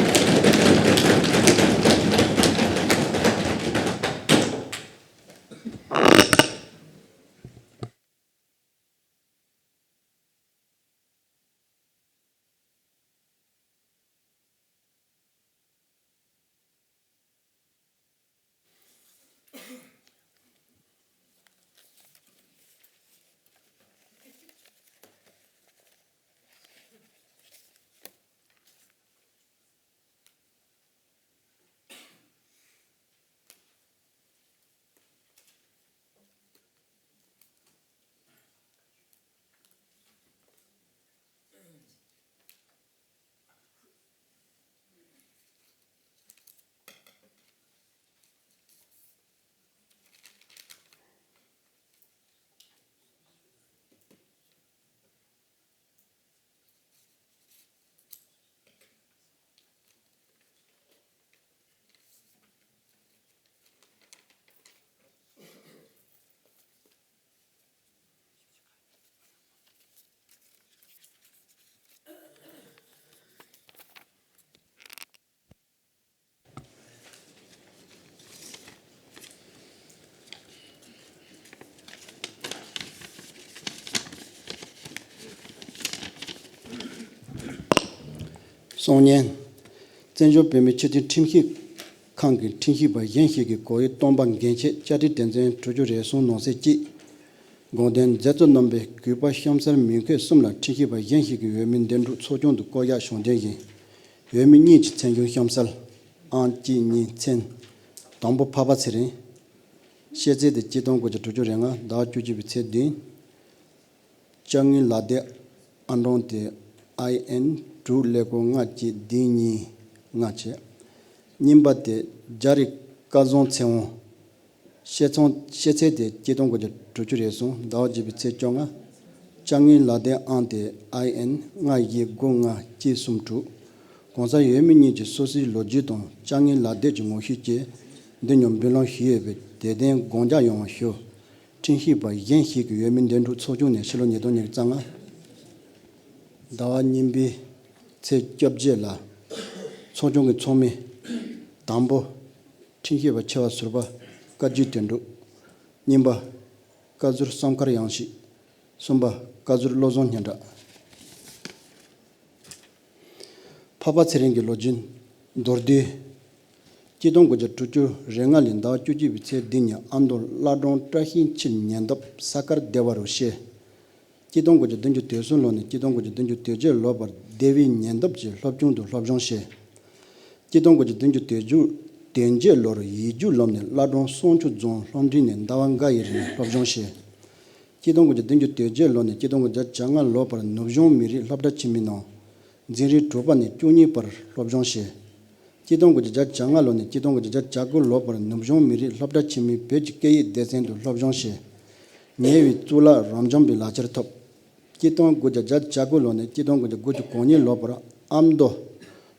གསུང་སྙན། བཙན་བྱོལ་བོད་མིའི་སྤྱི་འཐུས་ཁྲིམས་ཞིབ་ཁང་གི་ཁྲིམས་ཞིབ་པ་གཞན་ཞིག་གི་གོ་ཡི་སྟོན་པ་འགན་ཆེད་བཅའ་ཁྲིམས་དོན་ཚན་དྲུག་ཅུ་རེ་གསུམ་ནང་གསེས་གཅིག་དགོངས་དོན་མཛད་གཙོ་རྣམ་པས་གུས་པ་གཤམ་གསལ་མིང་འཁོད་གསུམ་ལ་ཁྲིམས་ཞིབ་པ་གཞན་ཞིག་གི་འོས་མི་འདེམས་སྒྲུག་ཚོགས་ཆུང་དུ་བསྐོ་གཞག་བྱུང་དོན་བཞིན། འོས་མི་གཉིས་ཀྱི་མཚན་བྱང་གཤམ་གསལ། ཨང་གཅིག་གཉིས་མཚན། དང་པོ་འཕགས་པ་ཚེ་རིང་། ཤེས་ཚད་དེ་སྤྱི་སྟོང་དགུ་བརྒྱ་དྲུག་ཅུ་རེ་ལྔ། ཟླ་བ་བཅུ་གཅིག་པའི་ཚེས་བདུན། བཅའ་དངུལ་ལག་དེབ་ཨང་གྲངས་དེ་ཨའི་ཨེན་དྲུག་ཀླད་ཀོར་ལྔ་གཅིག་བདུན་གཉིས་ལྔ་བྱས། གཉིས་པ་དེ་རྒྱ་རི་སྐལ་བཟང་ཚེ་དབང་། ཤེས་ཚོང་ཤེས་ཚད་དེ་སྤྱི་སྟོང་དགུ་བརྒྱ་དྲུག་ཅུ་རེ་གསུམ། ཟླ་བ་བརྒྱད་པའི་ཚེས་བཅོ་ལྔ། བཅའ་དངུལ་ལག་དེབ་ཨང་དེ་ཨའི་ཨེན་ལྔ་བཞི་དགུ་ལྔ་གཅིག་གསུམ་དྲུག། གོང་ས་འོས་མི་གཉིས་ཀྱི་སོ་སོའི་ལོ་རྒྱུས་དང་བཅའ་དངུལ་ལག་དེབ་ཀྱི་ངོ་བཤུས་ཀྱིས་འདི་ཉིད་འབུལ་ལམ་ཞུས་ཡོད་པས་དེ་དོན་དགོངས་འཇགས་ཡོང་བ་ཞུ། ཁྲིམས་ཞིབ་པ་གཞན་ཞིག་གི་འོས་མི་འདེམས་སྒྲུག་ཚོགས་ཆུང་ནས་ཕྱི་ལོ་ཉིས་སྟོང་ཉི་ཤུ་རྩ་ལྔ་ཟླ་བ་གཉིས་པའི་ཚེས་བཅོ་བརྒྱད་ལ་ཚོགས་ཆུང་གི་ཚོགས་མི། དང་པོ། ཁྲིམས་ཞིབ་པ་ཆེ་བ་ཟུར་པ་བཀའ་བརྒྱུད་དོན་གྲུབ། གཉིས་པ། བཀའ་ཟུར་བསམ་མཁར་དབྱངས་སྐྱིད། གསུམ་པ། བཀའ་ཟུར་བློ་བཟང་སྙན་གྲགས། འཕགས་པ་ཚེ་རིང་གི་ལོ་རྒྱུས། མདོར་བསྡུས། སྤྱི་སྟོང་དགུ་བརྒྱ་དྲུག་ཅུ་རེ་ལྔ་ལོའི་ཟླ་བ་བཅུ་གཅིག་པའི་ཚེས་བདུན་ཉིན་ཨ་མདོ་བླ་བྲང་བཀྲ་ཤིས་འཁྱིལ་ཉེ་འདབས་ས་དཀར་སྡེ་བ་རུ་སྐྱེས། སྤྱི་སྟོང་དགུ་བརྒྱ་བདུན་ཅུ་དོན་གསུམ་ལོ་ནས་སྤྱི་སྟོང་དགུ་བརྒྱ་བདུན་ཅུ་དོན་བརྒྱད་ལོ་བར་སྡེ་བའི་ཉེ་འདབས་ཀྱི་སློབ་ཆུང་དུ་སློབ་སྦྱོང་བྱས། སྤྱི་སྟོང་དགུ་བརྒྱ་བདུན་ཅུ་དོན་བརྒྱད་ལོར་ཡིག་རྒྱུགས་སློབ་ནས་བླ་བྲང་བསང་ཆུ་རྫོང་སློབ་འབྲིང་ནས་ཟླ་བ་འགའ་ཡི་རིང་སློབ་སྦྱོང་བྱས། སྤྱི་སྟོང་དགུ་བརྒྱ་བདུན་ཅུ་དོན་བརྒྱད་ལོ་ནས་སྤྱི་སྟོང་དགུ་བརྒྱ་བརྒྱད་ཅུ་གྱ་ལྔ་ལོ་བར་ནུབ་གཞུང་མི་རིགས་སློབ་གྲྭ་ཆེན་མོའི་ནང་འཛིན་རིམ་དྲུག་པ་ནས་བཅུ་གཉིས་བར་སློབ་སྦྱོང་བྱས། སྤྱི་སྟོང་དགུ་བརྒྱ་བརྒྱད་ཅུ་གྱ་ལྔ་ལོ་ནས་སྤྱི་སྟོང་དགུ་བརྒྱ་བརྒྱད་ཅུ་གྱ་དགུ་ལོ་བར་ནུབ་གཞུང་མི་རིགས་སློབ་གྲྭ་ཆེན་མོའི་བོད་ཀྱི་སྐད་ཡིག་སྡེ་ཚན་དུ་སློབ་སྦྱོང་བྱས། ཉེ་བའི་གཙུག་ལག་རབ་འབྱམས་པའི་ལག་ཁྱེར་ཐོབ། སྤྱི་སྟོང་དགུ་བརྒྱ་བརྒྱད་ཅུ་གྱ་དགུ་ལོ་ནས་སྤྱི་སྟོང་དགུ་བརྒྱ་དགུ་བཅུ་གོ་གཉིས་ལོ་བར་ཨ་མདོ་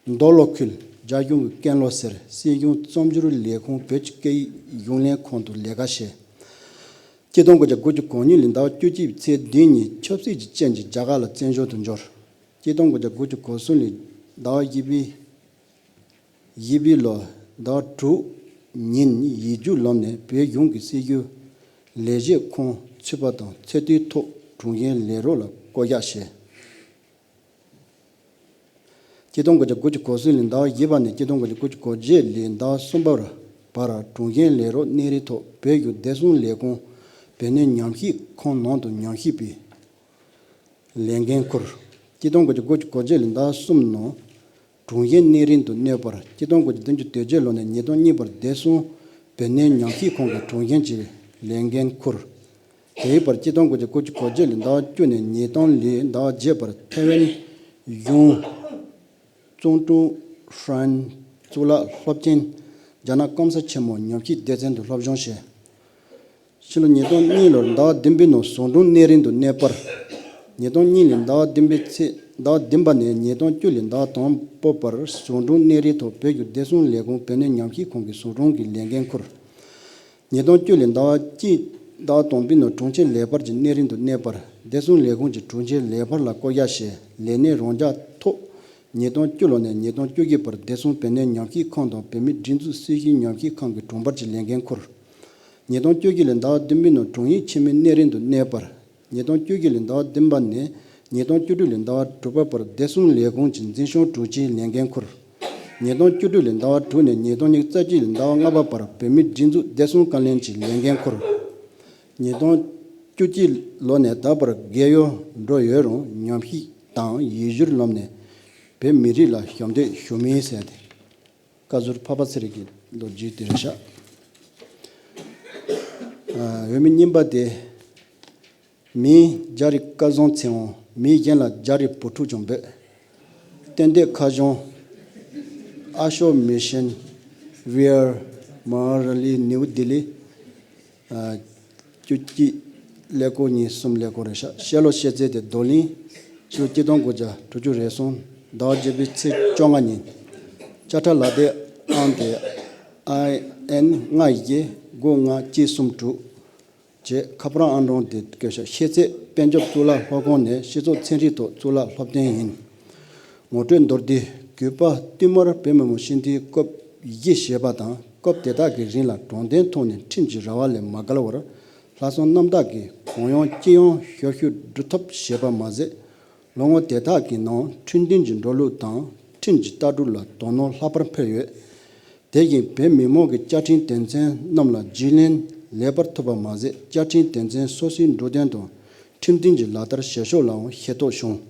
མདོ་ལྷོ་ཁུལ་རྒྱ་གཞུང་གི་ཀན་ལྷོ་སེར་སྲིད་གཞུང་རྩོམ་སྒྱུར་ལས་ཁུངས་བོད་ཀྱི་སྐད་ཡིག་གཞུང་ལས་ཁང་དུ་ལས་ཀ་བྱས། སྤྱི་སྟོང་དགུ་བརྒྱ་དགུ་བཅུ་གོ་གཉིས་ལོའི་ཟླ་བ་བཅུ་གཅིག་པའི་ཚེས་བདུན་ཉིན་ཆབ་སྲིད་ཀྱི་རྐྱེན་གྱིས་རྒྱ་གར་ལ་བཙན་བྱོལ་དུ་འབྱོར། སྤྱི་སྟོང་དགུ་བརྒྱ་དགུ་བཅུ་གོ་གསུམ་ལོའི་ཟླ་བ་བཞི་པའི་བཞི་པའི་ལོ་ཟླ་བ་དྲུག་ཉིན་ཡིག་རྒྱུགས་སློབ་ནས་བོད་གཞུང་གི་སྲིད་བྱུས་ལས་བྱེད་ཁང་ཚུད་པ་དང་ཚད་མཐོའི་ཐོག་དྲུང་འགན་ལས་རོགས་ལ་བསྐོ་གཞག་བྱས། སྤྱི་སྟོང་དགུ་བརྒྱ་དགུ་བཅུ་གོ་གསུམ་ལོའི་ཟླ་བ་བཞི་པ་ནས་སྤྱི་སྟོང་དགུ་བརྒྱ་དགུ་བཅུ་གོ་བརྒྱད་ལོའི་ཟླ་བ་གསུམ་པ་བར་དྲུང་འགན་ལས་རོགས་གནས་རིམ་ཐོག་བོད་བརྒྱུད་བདེ་སྲུང་ལས་ཁུངས་བོད་གནས་ཉམས་ཞིབ་ཁང་ནང་དུ་ཉམས་ཞིབ་པའི་ལས་འགན་འཁུར། སྤྱི་སྟོང་དགུ་བརྒྱ་དགུ་བཅུ་གོ་བརྒྱད་ལོའི་ཟླ་བ་གསུམ་ནང་དྲུང་ཞིང་གནས་རིམ་དུ་གནས་པར་སྤྱི་སྟོང་དགུ་བརྒྱ་བདུན་ཅུ་དོན་བརྒྱད་ལོ་ནས་ཉིས་སྟོང་གཉིས་བར་བདེ་སྲུང་བོད་གནས་ཉམས་ཞིབ་ཁང་གི་དྲུང་ཞིང་གི་ལས་འགན་འཁུར། དེའི་བར་སྤྱི་སྟོང་དགུ་བརྒྱ་དགུ་བཅུ་གོ་བརྒྱད་ལོའི་ཟླ་བ་བཅུ་ནས་ཉིས་སྟོང་ལོའི་ཟླ་བ་བརྒྱད་བར་ཐེ་ཝན་གཞུང་ཙུང་ཀྲུང་ཧྲན་གཙུག་ལག་སློབ་ཆེན་རྒྱ་ནག་སྐམ་ས་ཆེན་མོ་ཉམས་ཞིབ་སྡེ་ཚན་དུ་སློབ་སྦྱོང་བྱས། ཕྱི་ལོ་ཉིས་སྟོང་གཉིས་ལོར་ཟླ་བ་བདུན་པའི་ནང་ཟུང་དྲུང་གནས་རིམ་དུ་གནས་སྤར། ཉིས་སྟོང་གཉིས་ལོའི་ཟླ་བ་བདུན་པའི་ཚེས་ཟླ་བ་བདུན་པ་ནས་ཉིས་སྟོང་བཅུ་ལོའི་ཟླ་བ་དང་པོ་བར་ཟུང་དྲུང་གནས་རིམ་ཐོག་བོད་ཀྱི་བདེ་སྲུང་ལས་ཁུངས་བོད་གནས་ཉམས་ཞིབ་ཁང་གི་ཟུང་དྲུང་གི་ལས་འགན་འཁུར། ཉིས་སྟོང་བཅུ་ལོའི་ཟླ་བ་གཅིག་ཟླ་བ་དང་པོའི་ནང་དྲུང་ཆེ་ལས་འཕར་གྱི་གནས་རིམ་དུ་གནས་སྤར། བདེ་སྲུང་ལས་ཁུངས་ཀྱི་དྲུང་ཆེ་ལས་འཕར་ལ་བསྐོ་གཞག་བྱས། ལས་གནས་རང་འཇགས་ཐོག་ཉིས་སྟོང་བཅུ་ལོ་ནས་ཉིས་སྟོང་བཅུ་བཞི་བར་བདེ་སྲུང་བོད་གནས་ཉམས་ཞིབ་ཁང་དང་བོད་མིའི་སྒྲིག་འཛུགས་སྲི་ཞུའི་ཉམས་ཞིབ་ཁང་གི་དྲུང་འཕར་གྱི་ལས་འགན་འཁུར། ཉིས་སྟོང་བཅུ་བཞི་ལོའི་ཟླ་བ་བདུན་པའི་ནང་དྲུང་ཡིག་འཆི་མེད་གནས་རིམ་དུ་གནས་སྤར། ཉིས་སྟོང་བཅུ་བཞི་ལོའི་ཟླ་བ་བདུན་པ་ནས་ཉིས་སྟོང་བཅུ་དྲུག་ལོའི་ཟླ་བ་དྲུག་པ་བར་བདེ་སྲུང་ལས་ཁུངས་ཀྱི་འཛིན་སྐྱོང་དྲུང་ཆེའི་ལས་འགན་འཁུར། ཉིས་སྟོང་བཅུ་དྲུག་ལོའི་ཟླ་བ་དྲུག་ནས་ཉིས་སྟོང་ཉི་ཤུ་རྩ་གཅིག་ལོའི་ཟླ་བ་ལྔ་པ་བར་བོད་མིའི་སྒྲིག་འཛུགས་བདེ་སྲུང་བཀའ་བློན་གྱི་ལས་འགན་འཁུར། ཉིས་སྟོང་བཅུ་གཅིག་ལོ་ནས་ད་བར་རྒས་ཡོལ་འགྲོ་ཡོད་རུང་ཉམས་ཞིབ་དང་ཡིག་སྒྱུར་ལམ་ནས་བོད་མི་རིགས་ལ་ཞབས་འདེགས་ཞུ་མིན་ཟེར་ཏེ། བཀའ་ཟུར་འཕགས་པ་ཚེ་རིང་གི་ལོ་རྒྱུས་དེ་རེད་ཤག་ཨ། འོས་མི་རྙིང་པ་དེ། མིང་རྒྱ་རི་སྐལ་བཟང་ཚེ་དབང་། མིང་གཞན་ལ་རྒྱ་རི་བུ་ཕྲུག་ཀྱང་འབོད། གཏན་སྡོད་ཁ་བྱང་། Ashok Mission, Vihar, Maharali, New Delhi. ཨ། བཅུ་གཅིག་ཀླད་ཀོར་གཉིས་གསུམ་ཀླད་ཀོར་རེད་ཤག་ཤེས་ལོ་ཤེས་ཚད་དེ་རྡོར་གླིང་ཕྱི་ལོ་གཅིག་སྟོང་དགུ་བརྒྱ་དྲུག་ཅུ་རེ་གསུམ་ཟླ་བ་བརྒྱད་པའི་ཚེས་བཅོ་ལྔ་ཉིན། དཔྱ་ཁྲལ་ལག་དེབ་ཨང་དེ་ཨའི་ཨེན་ལྔ་བརྒྱད་དགུ་ལྔ་གཅིག་གསུམ་དྲུག་བཅས་ཁ་པར་ཨང་གྲངས་དེ་བཀོད་ཤག་ཤེས་ཚད་དཔལ་འབྱོར་གཙུག་ལག་སློབ་ཁང་ནས་སྤྱི་ཚོགས་ཚན་རིག་ཐོག་གཙུག་ལག་སློབ་ཐོན་ཡིན། ངོ་སྤྲོད་མདོར་བསྡུས། གུས་པ་བསྟུད་མར་བོད་མི་མང་སྤྱི་འཐུས་སྐབས་བཞི་བཞེས་པ་དང་སྐབས་དེ་དག་གི་རིང་ལ་དྲང་བདེན་ཐོག་ནས་ཁྲིམས་ཀྱི་ར་བ་ལས་མ་བརྒལ་བར་ལྷག་བསམ་རྣམ་དག་གིས་གུ་ཡངས་སྤྱི་ཡོངས་ཞབས་ཞུ་སྒྲུབ་ཐབས་བྱས་པ་མ་ཟད། ལོ་ངོ་དེ་དག་གི་ནང་ཁྲིམས་མཐུན་གྱི་འགྲོ་ལུགས་དང་ཁྲིམས་ཀྱི་ལྟ་གྲུབ་ལ་དོ་སྣང་ལྷག་པར་འཕེལ་ཡོད། དེ་བཞིན་བོད་མི་མང་གི་བཅའ་ཁྲིམས་དོན་ཚན་རྣམས་ལ་རྒྱུས་ལོན་ལེགས་པར་ཐུབ་པ་མ་ཟད། བཅའ་ཁྲིམས་དོན་ཚན་སོ་སོའི་འགྲོ་དོན་དང་ཁྲིམས་མཐུན་གྱི་ལག་བསྟར་བྱེད་ཕྱོགས་ལའང་ཤེས་རྟོགས་བྱུང་།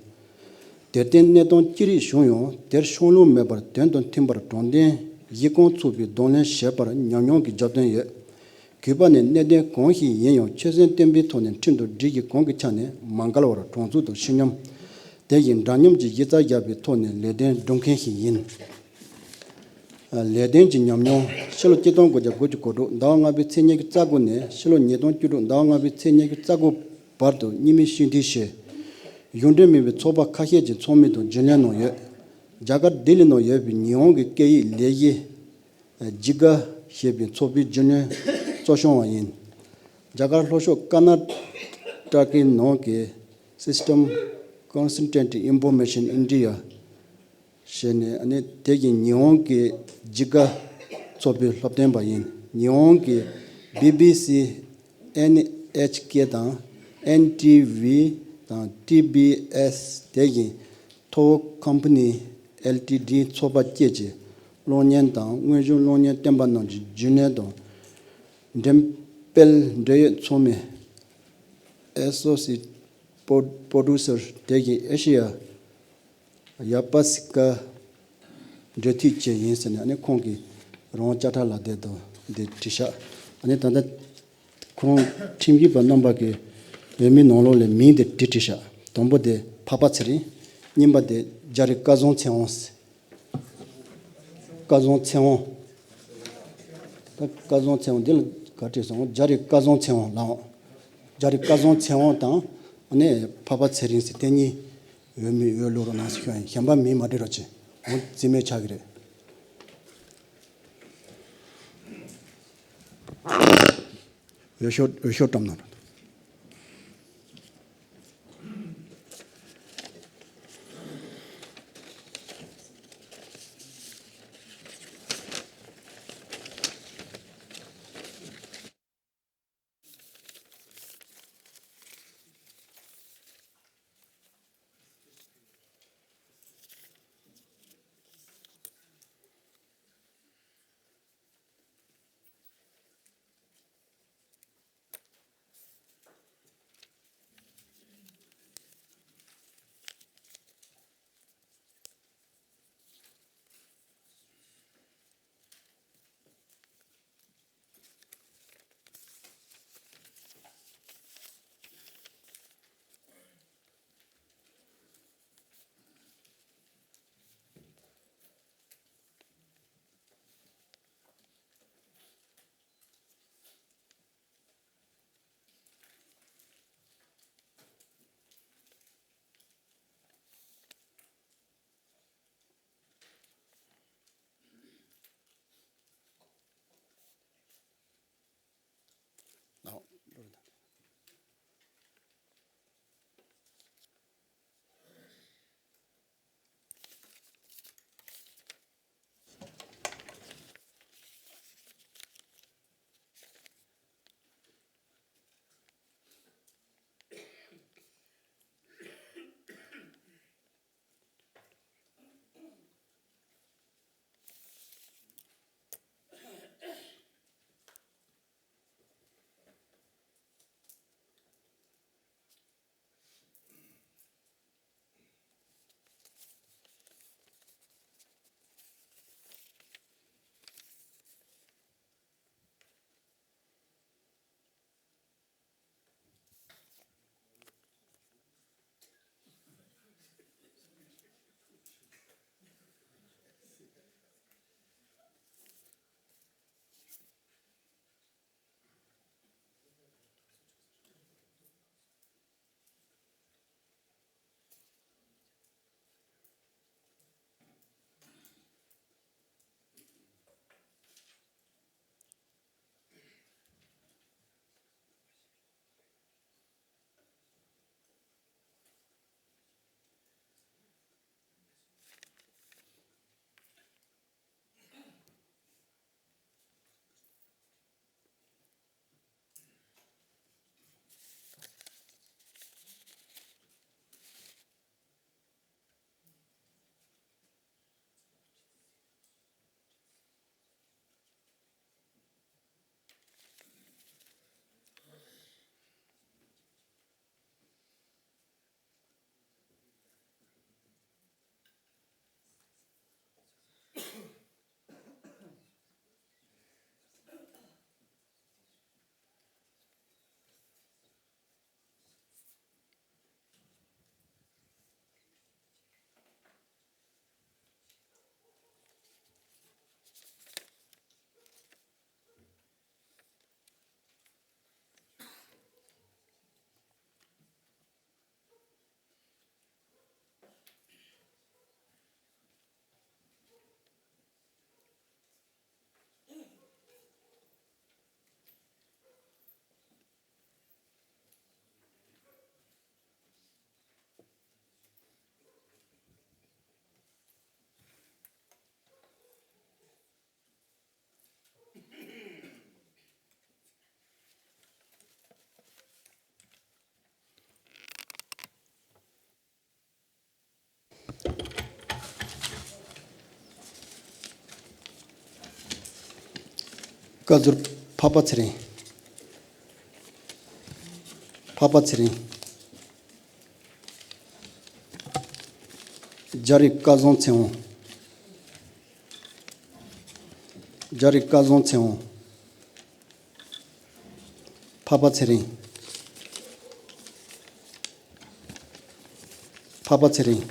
དེར་བརྟེན་གནས་སྟངས་ཅི་རིགས་བྱུང་ཡང་དེར་ཤོང་ལོང་མེད་པར་དོན་དང་མཐུན་པར་དྲང་བདེན་གཞི་རྐང་ཚུགས་པའི་གདོང་ལེན་བྱས་པར་ཉམས་མྱོང་གི་རྒྱབ་རྟེན་ཡོད། གུས་པ་ནས་གནད་དོན་གང་ཞིག་ཡིན་ཡང་ཆོད་སེམས་བརྟན་པོའི་ཐོག་ནས་ཁྲིམས་དང་སྒྲིག་གཞི་གང་གི་ཆ་ནས་མ་འགལ་བར་དྲང་ཚུགས་དང་ཤེས་སྙམ། དེ་བཞིན་འདྲ་མཉམ་གྱི་གཞི་རྩ་བཞག་པའི་ཐོག་ནས་ལས་དོན་སྒྲུབ་མཁན་ཞིག་ཡིན། ལས་དོན་གྱི་ཉམས་མྱོང་། ཕྱི་ལོ་གཅིག་སྟོང་དགུ་བརྒྱ་དགུ་བཅུ་གོ་དྲུག་ཟླ་བ་ལྔ་པའི་ཚེས་ཉི་ཤུ་རྩ་དགུ་ནས་ཕྱི་ལོ་ཉིས་སྟོང་བཅུ་དྲུག་ཟླ་བ་ལྔ་པའི་ཚེས་ཉི་ཤུ་རྩ་དགུ་བར་དུ་གཉིས་སྨན་ཤིན་ཏི་ཤེ། གཞུང་འབྲེལ་མིན་པའི་ཚོགས་པ་ཁ་ཤས་ཀྱི་ཚོགས་མི་དང་རྒྱུན་ལས་གནང་ཡོད། རྒྱ་གར་ལྡི་ལི་ནང་ཡོད་པའི་ཉི་ཧོང་གི་སྐད་ཡིག་ལས་གཞི་ཇི་ག་ཞེས་པའི་ཚོགས་པའི་རྒྱུན་ལས་གཙོ་སྐྱོང་བ་ཡིན། རྒྱ་གར་ལྷོ་ཕྱོགས་ཀར་ནཱ་ཊ་ཀའི་ནང་གི་System Consultant Information India ཞེས་ནས་ཨ་ནི་དེ་བཞིན་ཉི་ཧོང་གི་ཇི་ག་ཚོགས་པའི་སློབ་སྟོན་པ་ཡིན། ཉི་ཧོང་གི་བི་བི་སི། ཨེན་ཨེཆ་ཀེ་དང་ཨེན་ཊི་ཝི་དང་ཊི་བི་ཨེས་དེ་བཞིན་ཐོ་ཝོ་ཀམ་པ་ནི་ཨེལ་ཊི་ཌི་ཚོགས་པ་བཅས་ཀྱི་གློག་བརྙན་དང་དངོས་བྱུང་གློག་བརྙན་སྟོན་པ་རྣམས་ཀྱི་རྒྱུན་ལས་དང་། འགྲེམས་སྤེལ་འབྲེལ་ཡོད་ཚོགས་མི། Associate Pro- Producer དེ་བཞིན་ཨེ་ཤེ་ཡ། ཡ་པ་སི་ཀ་འབྲེལ་མཐུད་བཅས་ཡིན་ཟེར་ནས་ཨ་ནི་ཁོང་གིས་རང་དཔྱ་ཁྲལ་ལག་དེབ་དང་འདི་བྲིས་ཤག་ཨ་ནི་ད་ལྟ་ཁོང་ཁྲིམས་ཞིབ་པ་རྣམ་པ་གིས་འོས་མིའི་ནང་ལོགས་ལས་མིང་དེ་འབྲི་བྲིས་ཤག་དང་པོ་དེ་འཕགས་པ་ཚེ་རིང་། གཉིས་པ་དེ་རྒྱ་རི་སྐལ་བཟང་ཚེ་དབང་། སྐལ་བཟང་ཚེ་དབང་། ད་སྐལ་བཟང་ཚེ་དབང་འདི་ལ་ག་བྲིས་སོང་། རྒྱ་རི་སྐལ་བཟང་ཚེ་དབང་ལགས། རྒྱ་རི་སྐལ་བཟང་ཚེ་དབང་དང་ཨ་ནི་འཕགས་པ་ཚེ་རིང་ཟེར་དེ་གཉིས། འོས་མི་འོས་བླུག་རོགས་གནང་ཟེར་ཞུ་ཡ་ཡིན། གཞན་པ་མིང་མ་བྲིས་རོགས་བྱེད། འོ་རྩིས་མེད་ཆགས་ཀྱི་རེད། འོས་ཤོག་འོས་ཤོག་བཀྲམ་གནང་རོགས། བཀའ་ཟུར་འཕགས་པ་ཚེ་རིང་། འཕགས་པ་ཚེ་རིང་། རྒྱ་རིགས་སྐལ་བཟང་ཚེ་དབང་། རྒྱ་རིགས་སྐལ་བཟང་ཚེ་དབང་། འཕགས་པ་ཚེ་རིང་། འཕགས་པ་ཚེ་རིང་།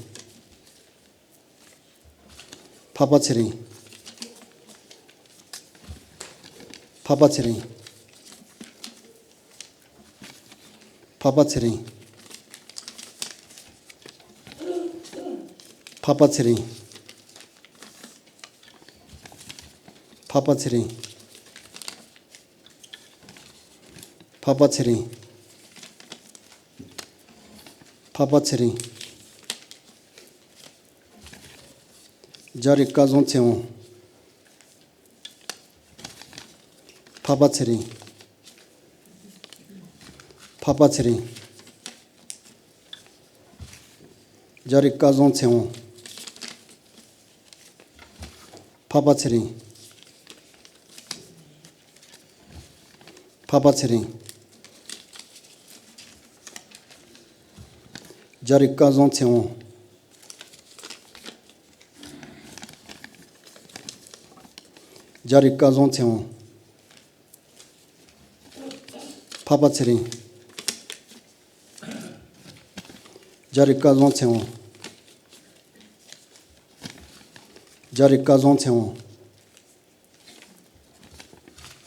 འཕགས་པ་ཚེ་རིང་། འཕགས་པ་ཚེ་རིང་། འཕགས་པ་ཚེ་རིང་། འཕགས་པ་ཚེ་རིང་། འཕགས་པ་ཚེ་རིང་། འཕགས་པ་ཚེ་རིང་། འཕགས་པ་ཚེ་རིང་། རྒྱ་རིགས་སྐལ་བཟང་ཚེ་དབང་། འཕགས་པ་ཚེ་རིང་། འཕགས་པ་ཚེ་རིང་། རྒྱ་རིགས་སྐལ་བཟང་ཚེ་དབང་། འཕགས་པ་ཚེ་རིང་། འཕགས་པ་ཚེ་རིང་། རྒྱ་རིགས་སྐལ་བཟང་ཚེ་དབང་། རྒྱ་རིགས་སྐལ་བཟང་ཚེ་དབང་། འཕགས་པ་ཚེ་རིང་། རྒྱ་རིགས་སྐལ་བཟང་ཚེ་དབང་། རྒྱ་རིགས་སྐལ་བཟང་ཚེ་དབང་།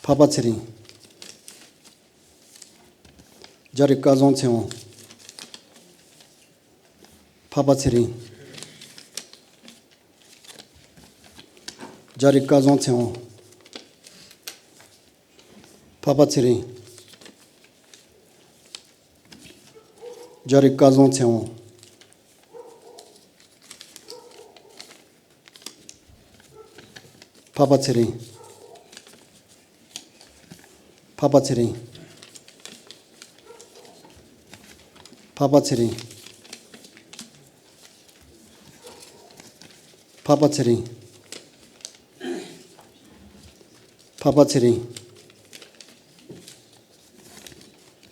འཕགས་པ་ཚེ་རིང་། རྒྱ་རིགས་སྐལ་བཟང་ཚེ་དབང་། འཕགས་པ་ཚེ་རིང་། རྒྱ་རིགས་སྐལ་བཟང་ཚེ་དབང་། འཕགས་པ་ཚེ་རིང་། རྒྱ་རིགས་སྐལ་བཟང་ཚེ་དབང་། འཕགས་པ་ཚེ་རིང་། འཕགས་པ་ཚེ་རིང་། འཕགས་པ་ཚེ་རིང་། འཕགས་པ་ཚེ་རིང་། འཕགས་པ་ཚེ་རིང་།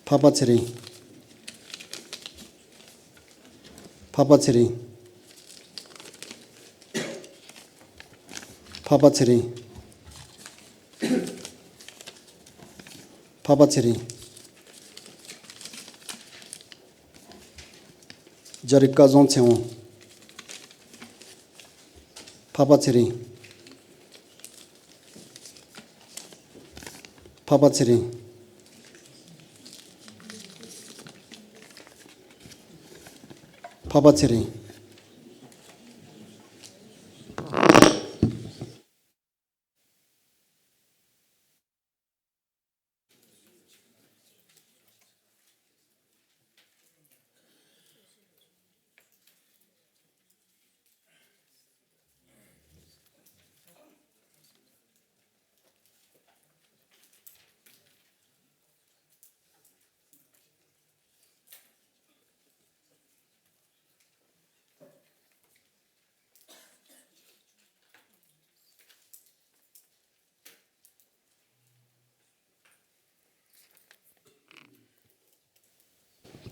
འཕགས་པ་ཚེ་རིང་། འཕགས་པ་ཚེ་རིང་། འཕགས་པ་ཚེ་རིང་། འཕགས་པ་ཚེ་རིང་། རྒྱ་རིགས་སྐལ་བཟང་ཚེ་དབང་། འཕགས་པ་ཚེ་རིང་། འཕགས་པ་ཚེ་རིང་། འཕགས་པ་ཚེ་རིང་།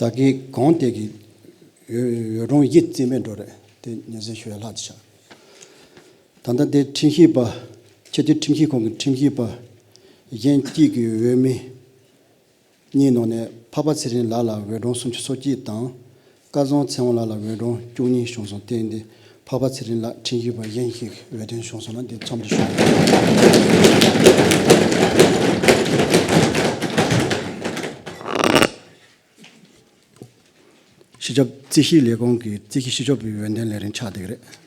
ད་གིན་གོང་དེ་གི་འོད་འོད་སྒྲོན་གཡས་བརྩེགས་མའི་འགྲོ་རེད་དེ་ཉན་སེམས་ཞུ་ཡ་ལྷག་ཅིག་ཆགས། ད་ལྟ་དེ་ཁྲིམས་ཞིབ་པ་ཆེས་མཐོའི་ཁྲིམས་ཞིབ་ཁང་གི་ཁྲིམས་ཞིབ་པ་གཞན་གཅིག་གི་འོས་མི་གཉིས་ནང་ནས་འཕགས་པ་ཚེ་རིང་ལགས་ལ་འོས་སྒྲོན་སུམ་ཅུ་སོ་གཅིག་དང་། སྐལ་བཟང་ཚེ་དབང་ལགས་ལ་འོས་སྒྲོན་བཅུ་གཉིས་བྱུང་སོང་། དེ་ཡིན་དུས་འཕགས་པ་ཚེ་རིང་ལགས་ཁྲིམས་ཞིབ་པ་གཞན་ཞིག་འོས་ཐོན་བྱུང་སོང་ན་དེ་འཚམས་འདྲི་ཞུ། སྤྱི་ཁྱབ་རྩིས་ཞིབ་ལས་ཁུངས་ཀྱི་རྩིས་ཞིབ་སྤྱི་ཁྱབ་པའི་འོས་འདེམས་ལས་རིམ་ཆགས་བསྡད་ཀྱི་རེད།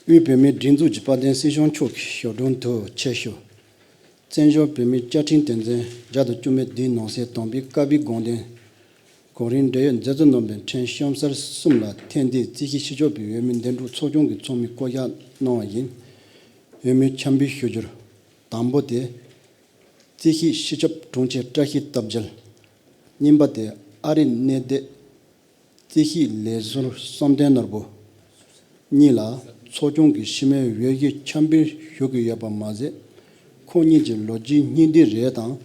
དབུས་བོད་མིའི་སྒྲིག་འཛུགས་ཀྱི་དཔལ་ལྡན་སྲིད་གཞུང་མཆོག་གི་ཞབས་དྲུང་དུ་ཆེད་ཞུ། བཙན་བྱོལ་བོད་མིའི་བཅའ་ཁྲིམས་དོན་ཚན་བརྒྱ་དང་བཅུ་མེད་བདུན་ནང་གསེས་དང་པའི་ཀ་པའི་དགོངས་དོན། གོང་རིམ་འབྲེལ་ཡོད་མཛད་གཙོ་རྣམ་པས་ཕྲན་གཤམ་གསལ་གསུམ་ལ་འཐེན་ཏེ་རྩིས་ཞིབ་སྤྱི་ཁྱབ་པའི་འོས་མི་འདེམས་སྒྲུག་ཚོགས་ཆུང་གི་ཚོགས་མི་བསྐོ་གཞག་གནང་བ་ཡིན། འོས་མི་འཆམ་འབུལ་ཞུ་རྒྱུར། དང་པོ་དེ། རྩིས་ཞིབ་སྤྱི་ཁྱབ་དྲུང་ཆེ་བཀྲ་ཤིས་སྟོབས་རྒྱལ། གཉིས་པ་དེ་ཨ་རིའི་གནས་སྡོད་རྩིས་ཞིབ་ལས་ཟུར་བསམ་གཏན་ནོར་བུ། གཉིས་ལ་ཚོགས་ཆུང་གི་ཕྱི་མའི་འོས་གཞི་འཆམ་འབུལ་ཞུ་གི་ཡོད་པ་མ་ཟད། ཁོང་གཉིས་ཀྱི་ལོ་རྒྱུས་སྙིང་བསྡུས་རེ་དང་།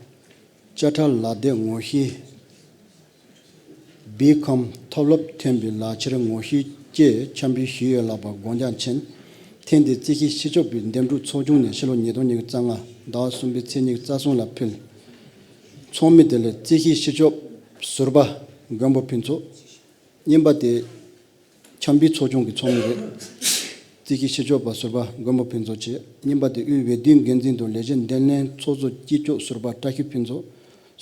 དཔྱ་ཁྲལ་ལག་དེབ་ངོ་ཤེས། བི་ཁམ་ཐོབ་སློབ་ཐོན་པའི་ལག་ཁྱེར་ངོ་ཤེས་བཅས་འཆམ་འབུལ་ཞུས་ཡོད་ལགས་པ་དགོངས་འཇགས་མཁྱེན། འཐེན་ཏེ་རྩིས་ཞིབ་སྤྱི་ཁྱབ་པའི་འདེམས་སྒྲུག་ཚོགས་ཆུང་ནས་ཕྱི་ལོ་ཉིས་སྟོང་ཉི་ཤུ་རྩ་ལྔ་ཟླ་བ་གསུམ་པའི་ཚེས་ཉི་ཤུ་རྩ་གསུམ་ལ་ཕུལ། ཚོགས་མི་དེ་ལས་རྩིས་ཞིབ་སྤྱི་ཁྱབ་ཟུར་པ་མགོན་པོ་ཕུན་ཚོགས། གཉིས་པ་དེ་འཆམ་འབུལ་ཚོགས་ཆུང་གི་ཚོགས་མི་རེད། རྩིས་ཞིབ་སྤྱི་ཁྱབ་པ་ཟུར་པ་མགོན་པོ་ཕུན་ཚོགས་བྱས། གཉིས་པ་དེ་དབུས་འོས་བསྡུའི་འགན་འཛིན་དང་ལས་བྱེད་འདེམས་ལྷན་ཚོགས་གཙོ་གཅིག་ལྕོགས་ཟུར་པ་བཀྲ་ཤིས་ཕུན་ཚོགས།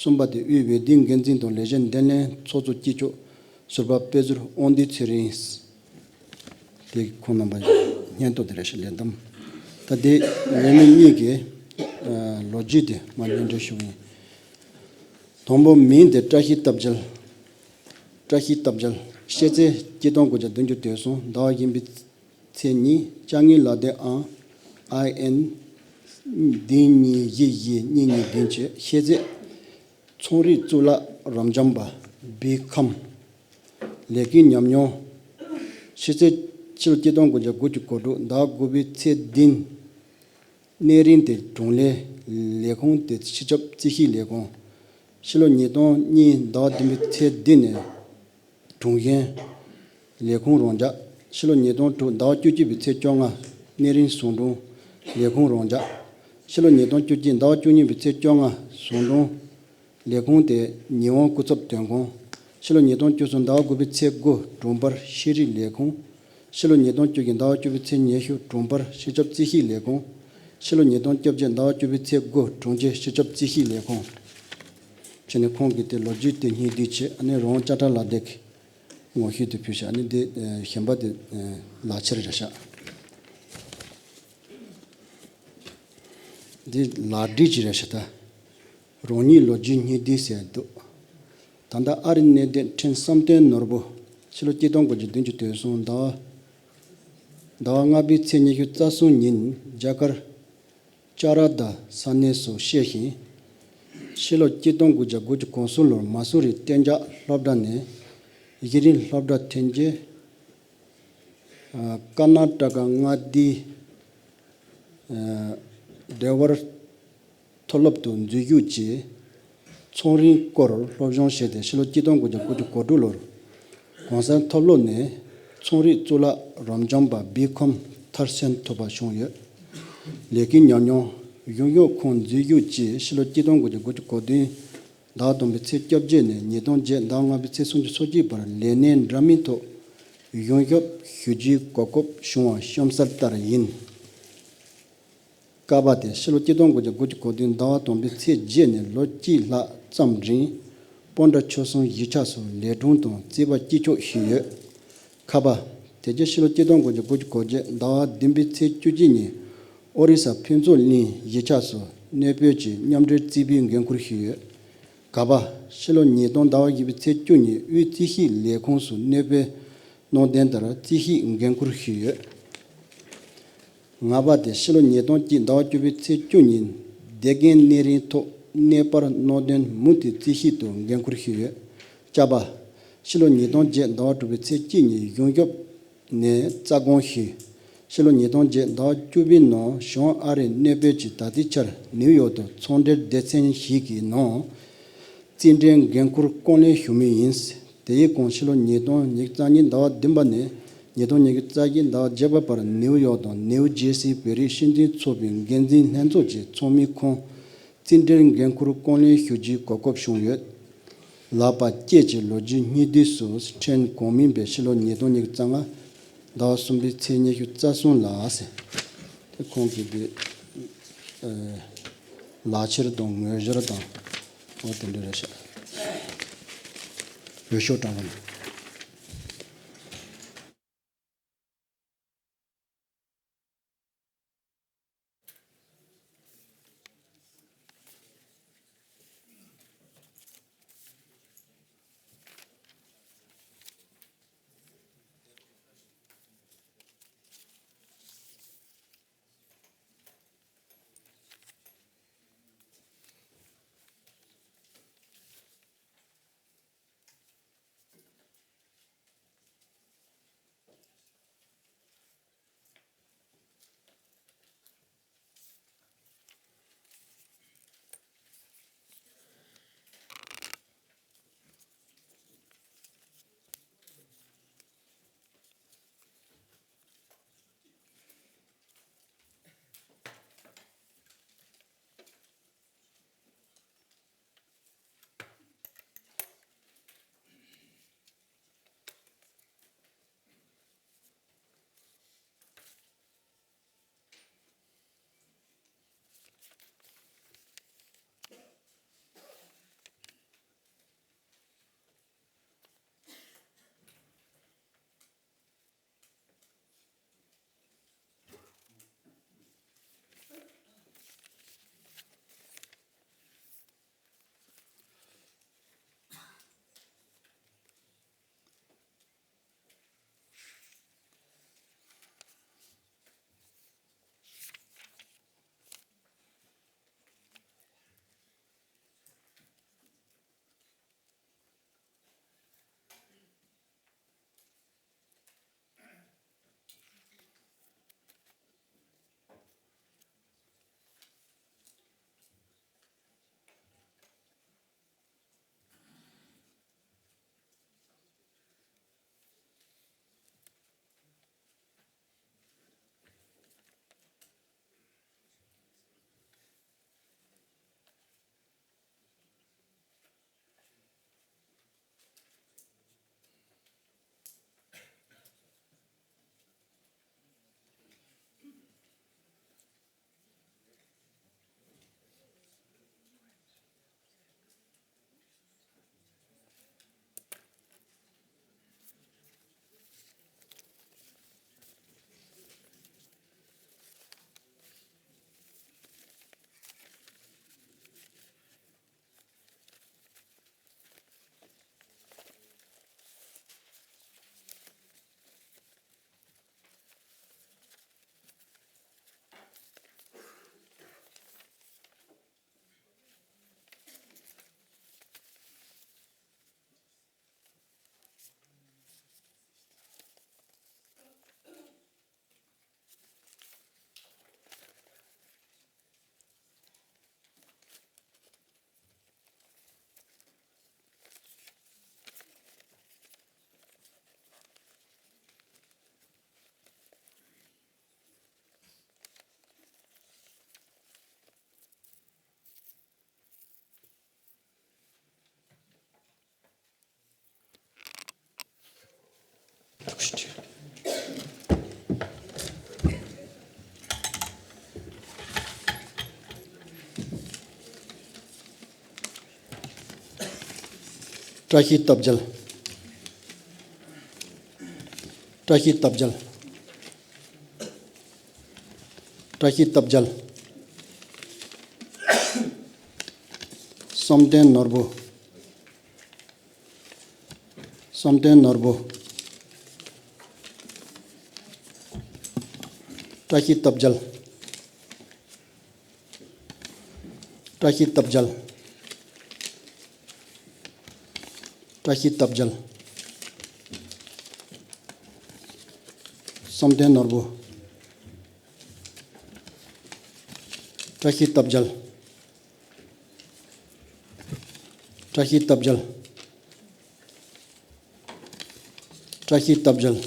གསུམ་པ་དེ་དབུས་འོས་བསྡུའི་འགན་འཛིན་དང་ལས་བྱེད་འདེམས་ལྷན་ཚོགས་གཙོ་གཅིག་ལྕོགས་ཟུར་པ་དཔེ་ཟུར་དབང་འདུས་ཚེ་རིང་། དེ་ཁོང་རྣམ་པ་སྙན་ཐོ་དེ་རེ་ཞིག་ལེན་དམ། ད་དེ་འོས་མི་གཉིས་ཀྱི་ཨ་ལོ་རྒྱུས་དེ་མར་སྙན་སྒྲོན་ཞུ་གི་ཡིན། དང་པོ་མིང་དེ་བཀྲ་ཤིས་སྟོབས་རྒྱལ། བཀྲ་ཤིས་སྟོབས་རྒྱལ། ཤེས་ཚད་སྤྱི་སྟོང་དགུ་བརྒྱ་བདུན་ཅུ་དོན་གསུམ། ཟླ་བ་གཞོན་པའི་ཚེས་གཉིས། དཔྱ་དངུལ་ལག་དེབ་ཨང་ཨའི་ཨེན་བདུན་གཉིས་བཞི་བཞི་གཉིས་གཉིས་བདུན་བཅས། ཤེས་ཚད་ཚོང་རིག་གཙུག་ལག་རབ་འབྱམས་པ་བི་ཁམ། ལས་ཀའི་ཉམས་མྱོང་། ཕྱི་ཚེས་ཕྱི་ལོ་ཆིག་སྟོང་དགུ་བརྒྱ་དགུ་བཅུ་གོ་དྲུག་ཟླ་དགུ་པའི་ཚེས་བདུན། གནས་རིམ་དེ་དྲུང་ལས་ལས་ཁུངས་དེ་སྤྱི་ཁྱབ་རྩིས་ཞིབ་ལས་ཁུངས། ཕྱི་ལོ་ཉིས་སྟོང་གཉིས་ཟླ་བ་བདུན་པའི་ཚེས་བདུན་ནས་དྲུང་གཞོན་ལས་ཁུངས་རང་འཇགས། ཕྱི་ལོ་ཉིས་སྟོང་དྲུག་ཟླ་བ་བཅུ་གཅིག་པའི་ཚེས་བཅོ་ལྔ་གནས་རིམ་ཟུང་དྲུང་ལས་ཁུངས་རང་འཇགས། ཕྱི་ལོ་ཉིས་སྟོང་བཅུ་གཅིག་ཟླ་བ་བཅུ་གཉིས་པའི་ཚེས་བཅོ་ལྔ་ཟུང་དྲུང་ལས་ཁུངས་དེ་ཉི་ཧོང་སྐུ་ཚབ་དོན་ཁང་། ཕྱི་ལོ་ཉིས་སྟོང་བཅུ་གསུམ་ཟླ་བ་དགུ་པའི་ཚེས་དགུ་དྲུང་འཕར་ཤེས་རིག་ལས་ཁུངས། ཕྱི་ལོ་ཉིས་སྟོང་བཅུ་བཞི་ཟླ་བ་བཅུ་པའི་ཚེས་ཉི་ཤུ་དྲུང་འཕར་སྤྱི་ཁྱབ་རྩིས་ཞིབ་ལས་ཁུངས། ཕྱི་ལོ་ཉིས་སྟོང་བཅོ་བརྒྱད་ཟླ་བ་བཅུ་པའི་ཚེས་དགུ་དྲུང་ཆེ་སྤྱི་ཁྱབ་རྩིས་ཞིབ་ལས་ཁུངས། བྱས་ནས་ཁོང་གིས་དེ་ལོ་རྒྱུས་དེ་སྙིང་བསྡུས་བྱས། ཨ་ནི་རང་དཔྱ་ཁྲལ་ལག་དེབ་ཀྱི་ངོ་ཤེས་དེ་ཕུལ་ཤག་ཨ་ནི་དེ་ཨ་གཞན་པ་དེ་ཨ་ལག་ཁྱེར་རེད་ཤག་འདི་ལག་བྲིས་ཀྱི་རེད་ཤག་ད་རང་ཉིད་ལོ་རྒྱུས་སྙིང་བསྡུས་ཟེར་འདུག་ད་ལྟ་ཨ་རིའི་གནས་སྡོད་ཕྲན་བསམ་གཏན་ནོར་བུ། ཕྱི་ལོ་ཆིག་སྟོང་དགུ་བརྒྱ་བདུན་ཅུ་དོན་གསུམ་ཟླ་བ་ཟླ་བ་ལྔ་པའི་ཚེས་ཉི་ཤུ་རྩ་གསུམ་ཉིན་རྒྱ་གར་ཅ་ར་དྷ་ས་གནས་སུ་གཤེགས་ཤིང་། ཕྱི་ལོ་ཆིག་སྟོང་དགུ་བརྒྱ་དགུ་བཅུ་གོ་གསུམ་ལོར་མ་སུ་རི་གཏན་འཇགས་སློབ་གྲྭ་ནས་གཞི་རིམ་སློབ་གྲྭ་ཐོན་རྗེས། ཀར་ན་ཊ་ཀ་མངའ་སྡེའི་ཌེ་ཝར་མཐོ་སློབ་ཏུ་འཛུལ་ཞུགས་ཀྱིས་ཚོང་རིག་སྐོར་སློབ་སྦྱོང་བྱས་ཏེ་ཕྱི་ལོ་ཆིག་སྟོང་དགུ་བརྒྱ་དགུ་བཅུ་གོ་དྲུག་ལོར་གོང་གསལ་མཐོ་སློབ་ནས་ཚོང་རིག་གཙུག་ལག་རབ་འབྱམས་པ་བི་ཁོམ་མཐར་སོན་ཐུབ་པ་བྱུང་ཡོད། ལས་ཀའི་ཉམས་མྱོང་། གཞུང་ཞབས་ཁང་འཛུལ་ཞུགས་ཀྱིས་ཕྱི་ལོ་ཆིག་སྟོང་དགུ་བརྒྱ་དགུ་བཅུ་གོ་བདུན་ཟླ་བ་དང་པོའི་ཚེས་བཅོ་བརྒྱད་ནས་ཉིས་སྟོང་བརྒྱད་ཟླ་བ་ལྔ་པའི་ཚེས་སུམ་ཅུ་སོ་གཅིག་བར་ལས་གནས་འདྲ་མིན་ཐོག་གཞུང་ཞབས་ཞུ་རྒྱུའི་གོ་སྐབས་བྱུང་བ་གཤམ་གསལ་ལྟར་ཡིན། ཀ་པ་དེ་ཕྱི་ལོ་ཆིག་སྟོང་དགུ་བརྒྱ་དགུ་བཅུ་གོ་བདུན་ཟླ་བ་དང་པོའི་ཚེས་བརྒྱད་ནས་ལོ་གཅིག་ལྷག་ཙམ་རིང་སྤོན་ཊ་ཆོལ་གསུམ་གཞིས་ཆགས་སུ་ལས་དྲུང་དང་རྩིས་པ་གཅིག་ལྕོགས་ཞུས་ཡོད། ཁ་པ། དེ་རྗེས་ཕྱི་ལོ་ཆིག་སྟོང་དགུ་བརྒྱ་དགུ་བཅུ་གོ་བརྒྱད་ཟླ་བ་བདུན་པའི་ཚེས་བཅུ་གཅིག་ཉིན་ཨོ་རི་ས་ཕུན་ཚོགས་གླིང་གཞིས་ཆགས་སུ་གནས་སྤོས་ཀྱིས་མཉམ་འབྲེལ་རྩིས་པའི་འགན་འཁུར་ཞུས་ཡོད། ག་པ། ཕྱི་ལོ་ཉིས་སྟོང་ཟླ་བ་བཞི་པའི་ཚེས་བཅུ་ཉིན་དབུས་རྩིས་ཞིབ་ལས་ཁུངས་སུ་གནས་སྤོས་གནང་དོན་ལྟར་རྩིས་ཞིབ་འགན་འཁུར་ཞུས་ཡོད། ང་པ་དེ་ཕྱི་ལོ་ཉིས་སྟོང་གཅིག་ཟླ་བ་བཅུ་པའི་ཚེས་བཅུ་ཉིན་སྡེ་དགོན་གནས་རིམ་ཐོག་གནས་སྤར་གནང་དོན་མུ་མཐུད་རྩིས་ཞིབ་ཏུ་འགན་འཁུར་ཞུས་ཡོད། ཅ་པ། ཕྱི་ལོ་ཉིས་སྟོང་བརྒྱད་ཟླ་བ་དྲུག་པའི་ཚེས་གཅིག་ཉིན་གཞུང་ཞབས་ནས་རྩ་དགོངས་ཞུས། ཕྱི་ལོ་ཉིས་སྟོང་བརྒྱད་ཟླ་བ་བཅུ་པའི་ནང་བྱང་ཨ་རིར་གནས་སྤོས་ཀྱིས་ད་ལྟའི་ཆར་ནིའུ་ཡོག་ཏུ་ཚོང་འབྲེལ་སྡེ་ཚན་ཞིག་གི་ནང་རྩིས་འབྲེལ་འགན་འཁུར་རྐང་ལེན་ཞུ་མུས་ཡིན། དེའི་གོང་ཕྱི་ལོ་ཉིས་སྟོང་ཉི་ཤུ་རྩ་གཉིས་ཟླ་བ་བདུན་པ་ནས་ཉིས་སྟོང་ཉི་ཤུ་རྩ་བཞི་ཟླ་བ་བརྒྱད་པ་བར་ནིའུ་ཡོག་དང་ནིའུ་ཇེ་སིའི་བོད་རིགས་སྤྱི་མཐུན་ཚོགས་པའི་འགན་འཛིན་ལྷན་ཚོགས་ཀྱི་ཚོགས་མིའི་ཁང་རྩིས་འབྲེལ་འགན་འཁུར་རྐང་ལེན་ཞུ་རྒྱུའི་གོ་སྐབས་བྱུང་ཡོད། ལགས་པ་བཅས་ཀྱི་ལོ་རྒྱུས་སྙིང་བསྡུས་སུ་ཕྲན་གོང་མིན་པའི་ཕྱི་ལོ་ཉིས་སྟོང་ཉི་ཤུ་རྩ་ལྔ་ཟླ་བ་གསུམ་པའི་ཚེས་ཉི་ཤུ་རྩ་གསུམ་ལ་ཟེར། དེ་ཁོང་གི་དེ་ཨ་ལག་ཁྱེར་དང་ངོ་སྦྱོར་དང་འོ་དེ་འདྲ་རེད་ཤག་འོས་ཤོག་གྲངས་ཀ་ནི། བཀྲ་ཤིས་སྟོབས་རྒྱལ། བཀྲ་ཤིས་སྟོབས་རྒྱལ། བཀྲ་ཤིས་སྟོབས་རྒྱལ། བསམ་གཏན་ནོར་བུ། བསམ་གཏན་ནོར་བུ། བཀྲ་ཤིས་སྟོབས་རྒྱལ། བཀྲ་ཤིས་སྟོབས་རྒྱལ། བཀྲ་ཤིས་སྟོབས་རྒྱལ། བསམ་གཏན་ནོར་བུ། བཀྲ་ཤིས་སྟོབས་རྒྱལ། བཀྲ་ཤིས་སྟོབས་རྒྱལ། བཀྲ་ཤིས་སྟོབས་རྒྱལ།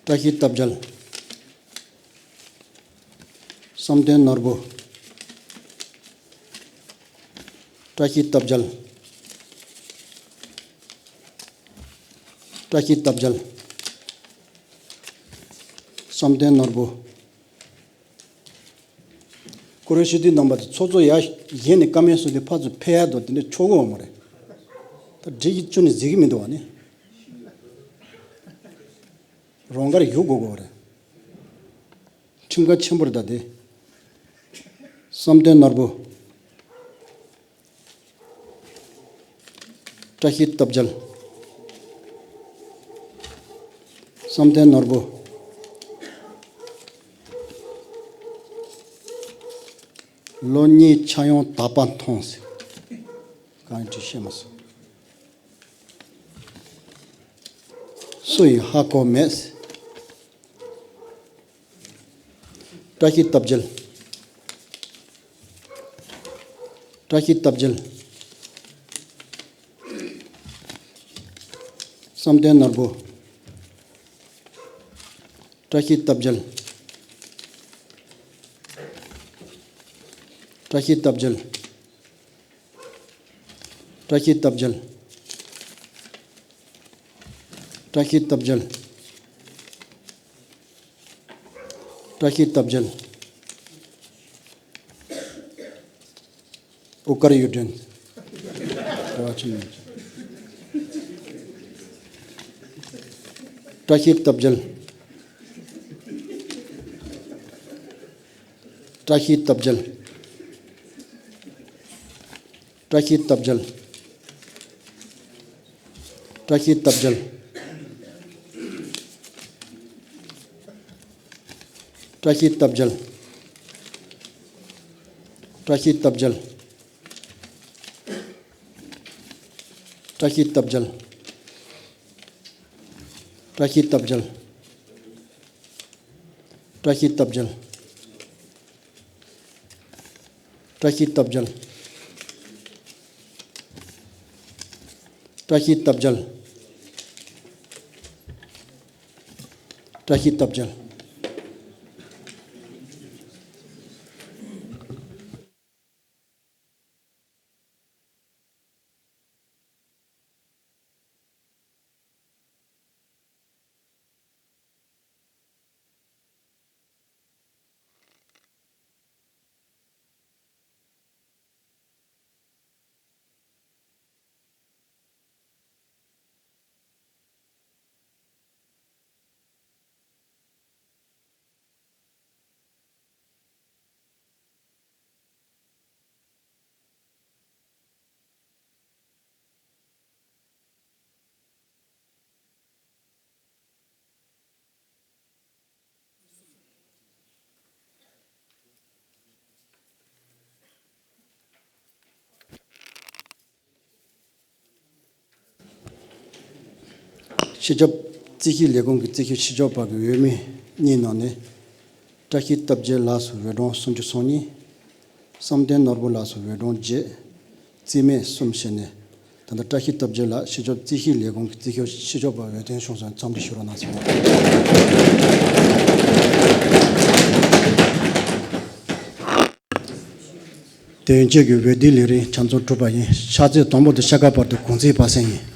བཀྲ་ཤིས་སྟོབས་རྒྱལ། བསམ་གཏན་ནོར་བུ། བཀྲ་ཤིས་སྟོབས་རྒྱལ། བཀྲ་ཤིས་སྟོབས་རྒྱལ། བསམ་གཏན་ནོར་བུ། ཁོ་རང་ཤི་དུས་ནང་པ་དེ་ཚོགས་གཙོ་ཡ་གཞན་ནས་བཀའ་མོལ་གསུངས་ཏེ་ཕར་ཚུར་ཕེབས་ཡ་དོ་དེ་འདྲ་ཆོག་གི་ཡོད་མ་རེད། ད་སྒྲིག་གཞི་བཅུ་ནས་གཟིགས་ཀྱི་མི་འདུག་བ་ནི། རང་དགར་བཞུགས་དགོས་དགོས་རེད། ཁྲིམས་འགལ་ཆེན་པོ་རེད་ད་དེ། བསམ་གཏན་ནོར་བུ། བཀྲ་ཤིས་སྟོབས་རྒྱལ། བསམ་གཏན་ནོར་བུ། ལོ་གཉིས་ཆ་ཡང་དག་པ་མཐོང་ཟེར། གང་ཡིན་དྲི་ཤེས་མ་སོང་། སུ་ཡིན་ཧ་གོ་མེད་ཟེར། བཀྲ་ཤིས་སྟོབས་རྒྱལ། བཀྲ་ཤིས་སྟོབས་རྒྱལ། བསམ་གཏན་ནོར་བུ། བཀྲ་ཤིས་སྟོབས་རྒྱལ། བཀྲ་ཤིས་སྟོབས་རྒྱལ། བཀྲ་ཤིས་སྟོབས་རྒྱལ། བཀྲ་ཤིས་སྟོབས་རྒྱལ། བཀྲ་ཤིས་སྟོབས་རྒྱལ། དབུ་དཀར་གཡུ་སྒྲོན། བཀྲ་ཤིས་སྟོབས་རྒྱལ། བཀྲ་ཤིས་སྟོབས་རྒྱལ། བཀྲ་ཤིས་སྟོབས་རྒྱལ། བཀྲ་ཤིས་སྟོབས་རྒྱལ། བཀྲ་ཤིས་སྟོབས་རྒྱལ། བཀྲ་ཤིས་སྟོབས་རྒྱལ། བཀྲ་ཤིས་སྟོབས་རྒྱལ། བཀྲ་ཤིས་སྟོབས་རྒྱལ། བཀྲ་ཤིས་སྟོབས་རྒྱལ། བཀྲ་ཤིས་སྟོབས་རྒྱལ། བཀྲ་ཤིས་སྟོབས་རྒྱལ། བཀྲ་ཤིས་སྟོབས་རྒྱལ། སྤྱི་ཁྱབ་རྩིས་ཞིབ་ལས་ཁུངས་ཀྱི་རྩིས་ཞིབ་ཕྱི་ཕྱོགས་པ་གི་འོས་མི་གཉིས་ནང་ནས། བཀྲ་ཤིས་སྟོབས་རྒྱལ་ལགས་སུ་འོས་གྲངས་སུམ་ཅུ་སོ་གཉིས། བསམ་གཏན་ནོར་བུ་ལགས་སུ་འོས་གྲངས་བརྒྱད། རྩིས་མེད་གསུམ་བྱས་ནས། ད་ལྟ་བཀྲ་ཤིས་སྟོབས་རྒྱལ་ལགས་སྤྱི་ཁྱབ་རྩིས་ཞིབ་ལས་ཁུངས་ཀྱི་རྩིས་ཞིབ་ཕྱི་ཕྱོགས་པ་འོས་ཐོན་བྱུང་སོང་། འཚམས་འདྲི་ཞུ་རོགས་གནང་ཟེར། དོན་གཅོད་ཀྱི་འོས་བསྡུའི་ལས་རིམ་ཆ་ཚང་གྲུབ་པ་ཡིན། ཕྱག་ཚོད་དང་པོ་དང་ཕྱེད་ཀ་བར་དུ་གུང་ཚིགས་བར་གསེང་ཡིན།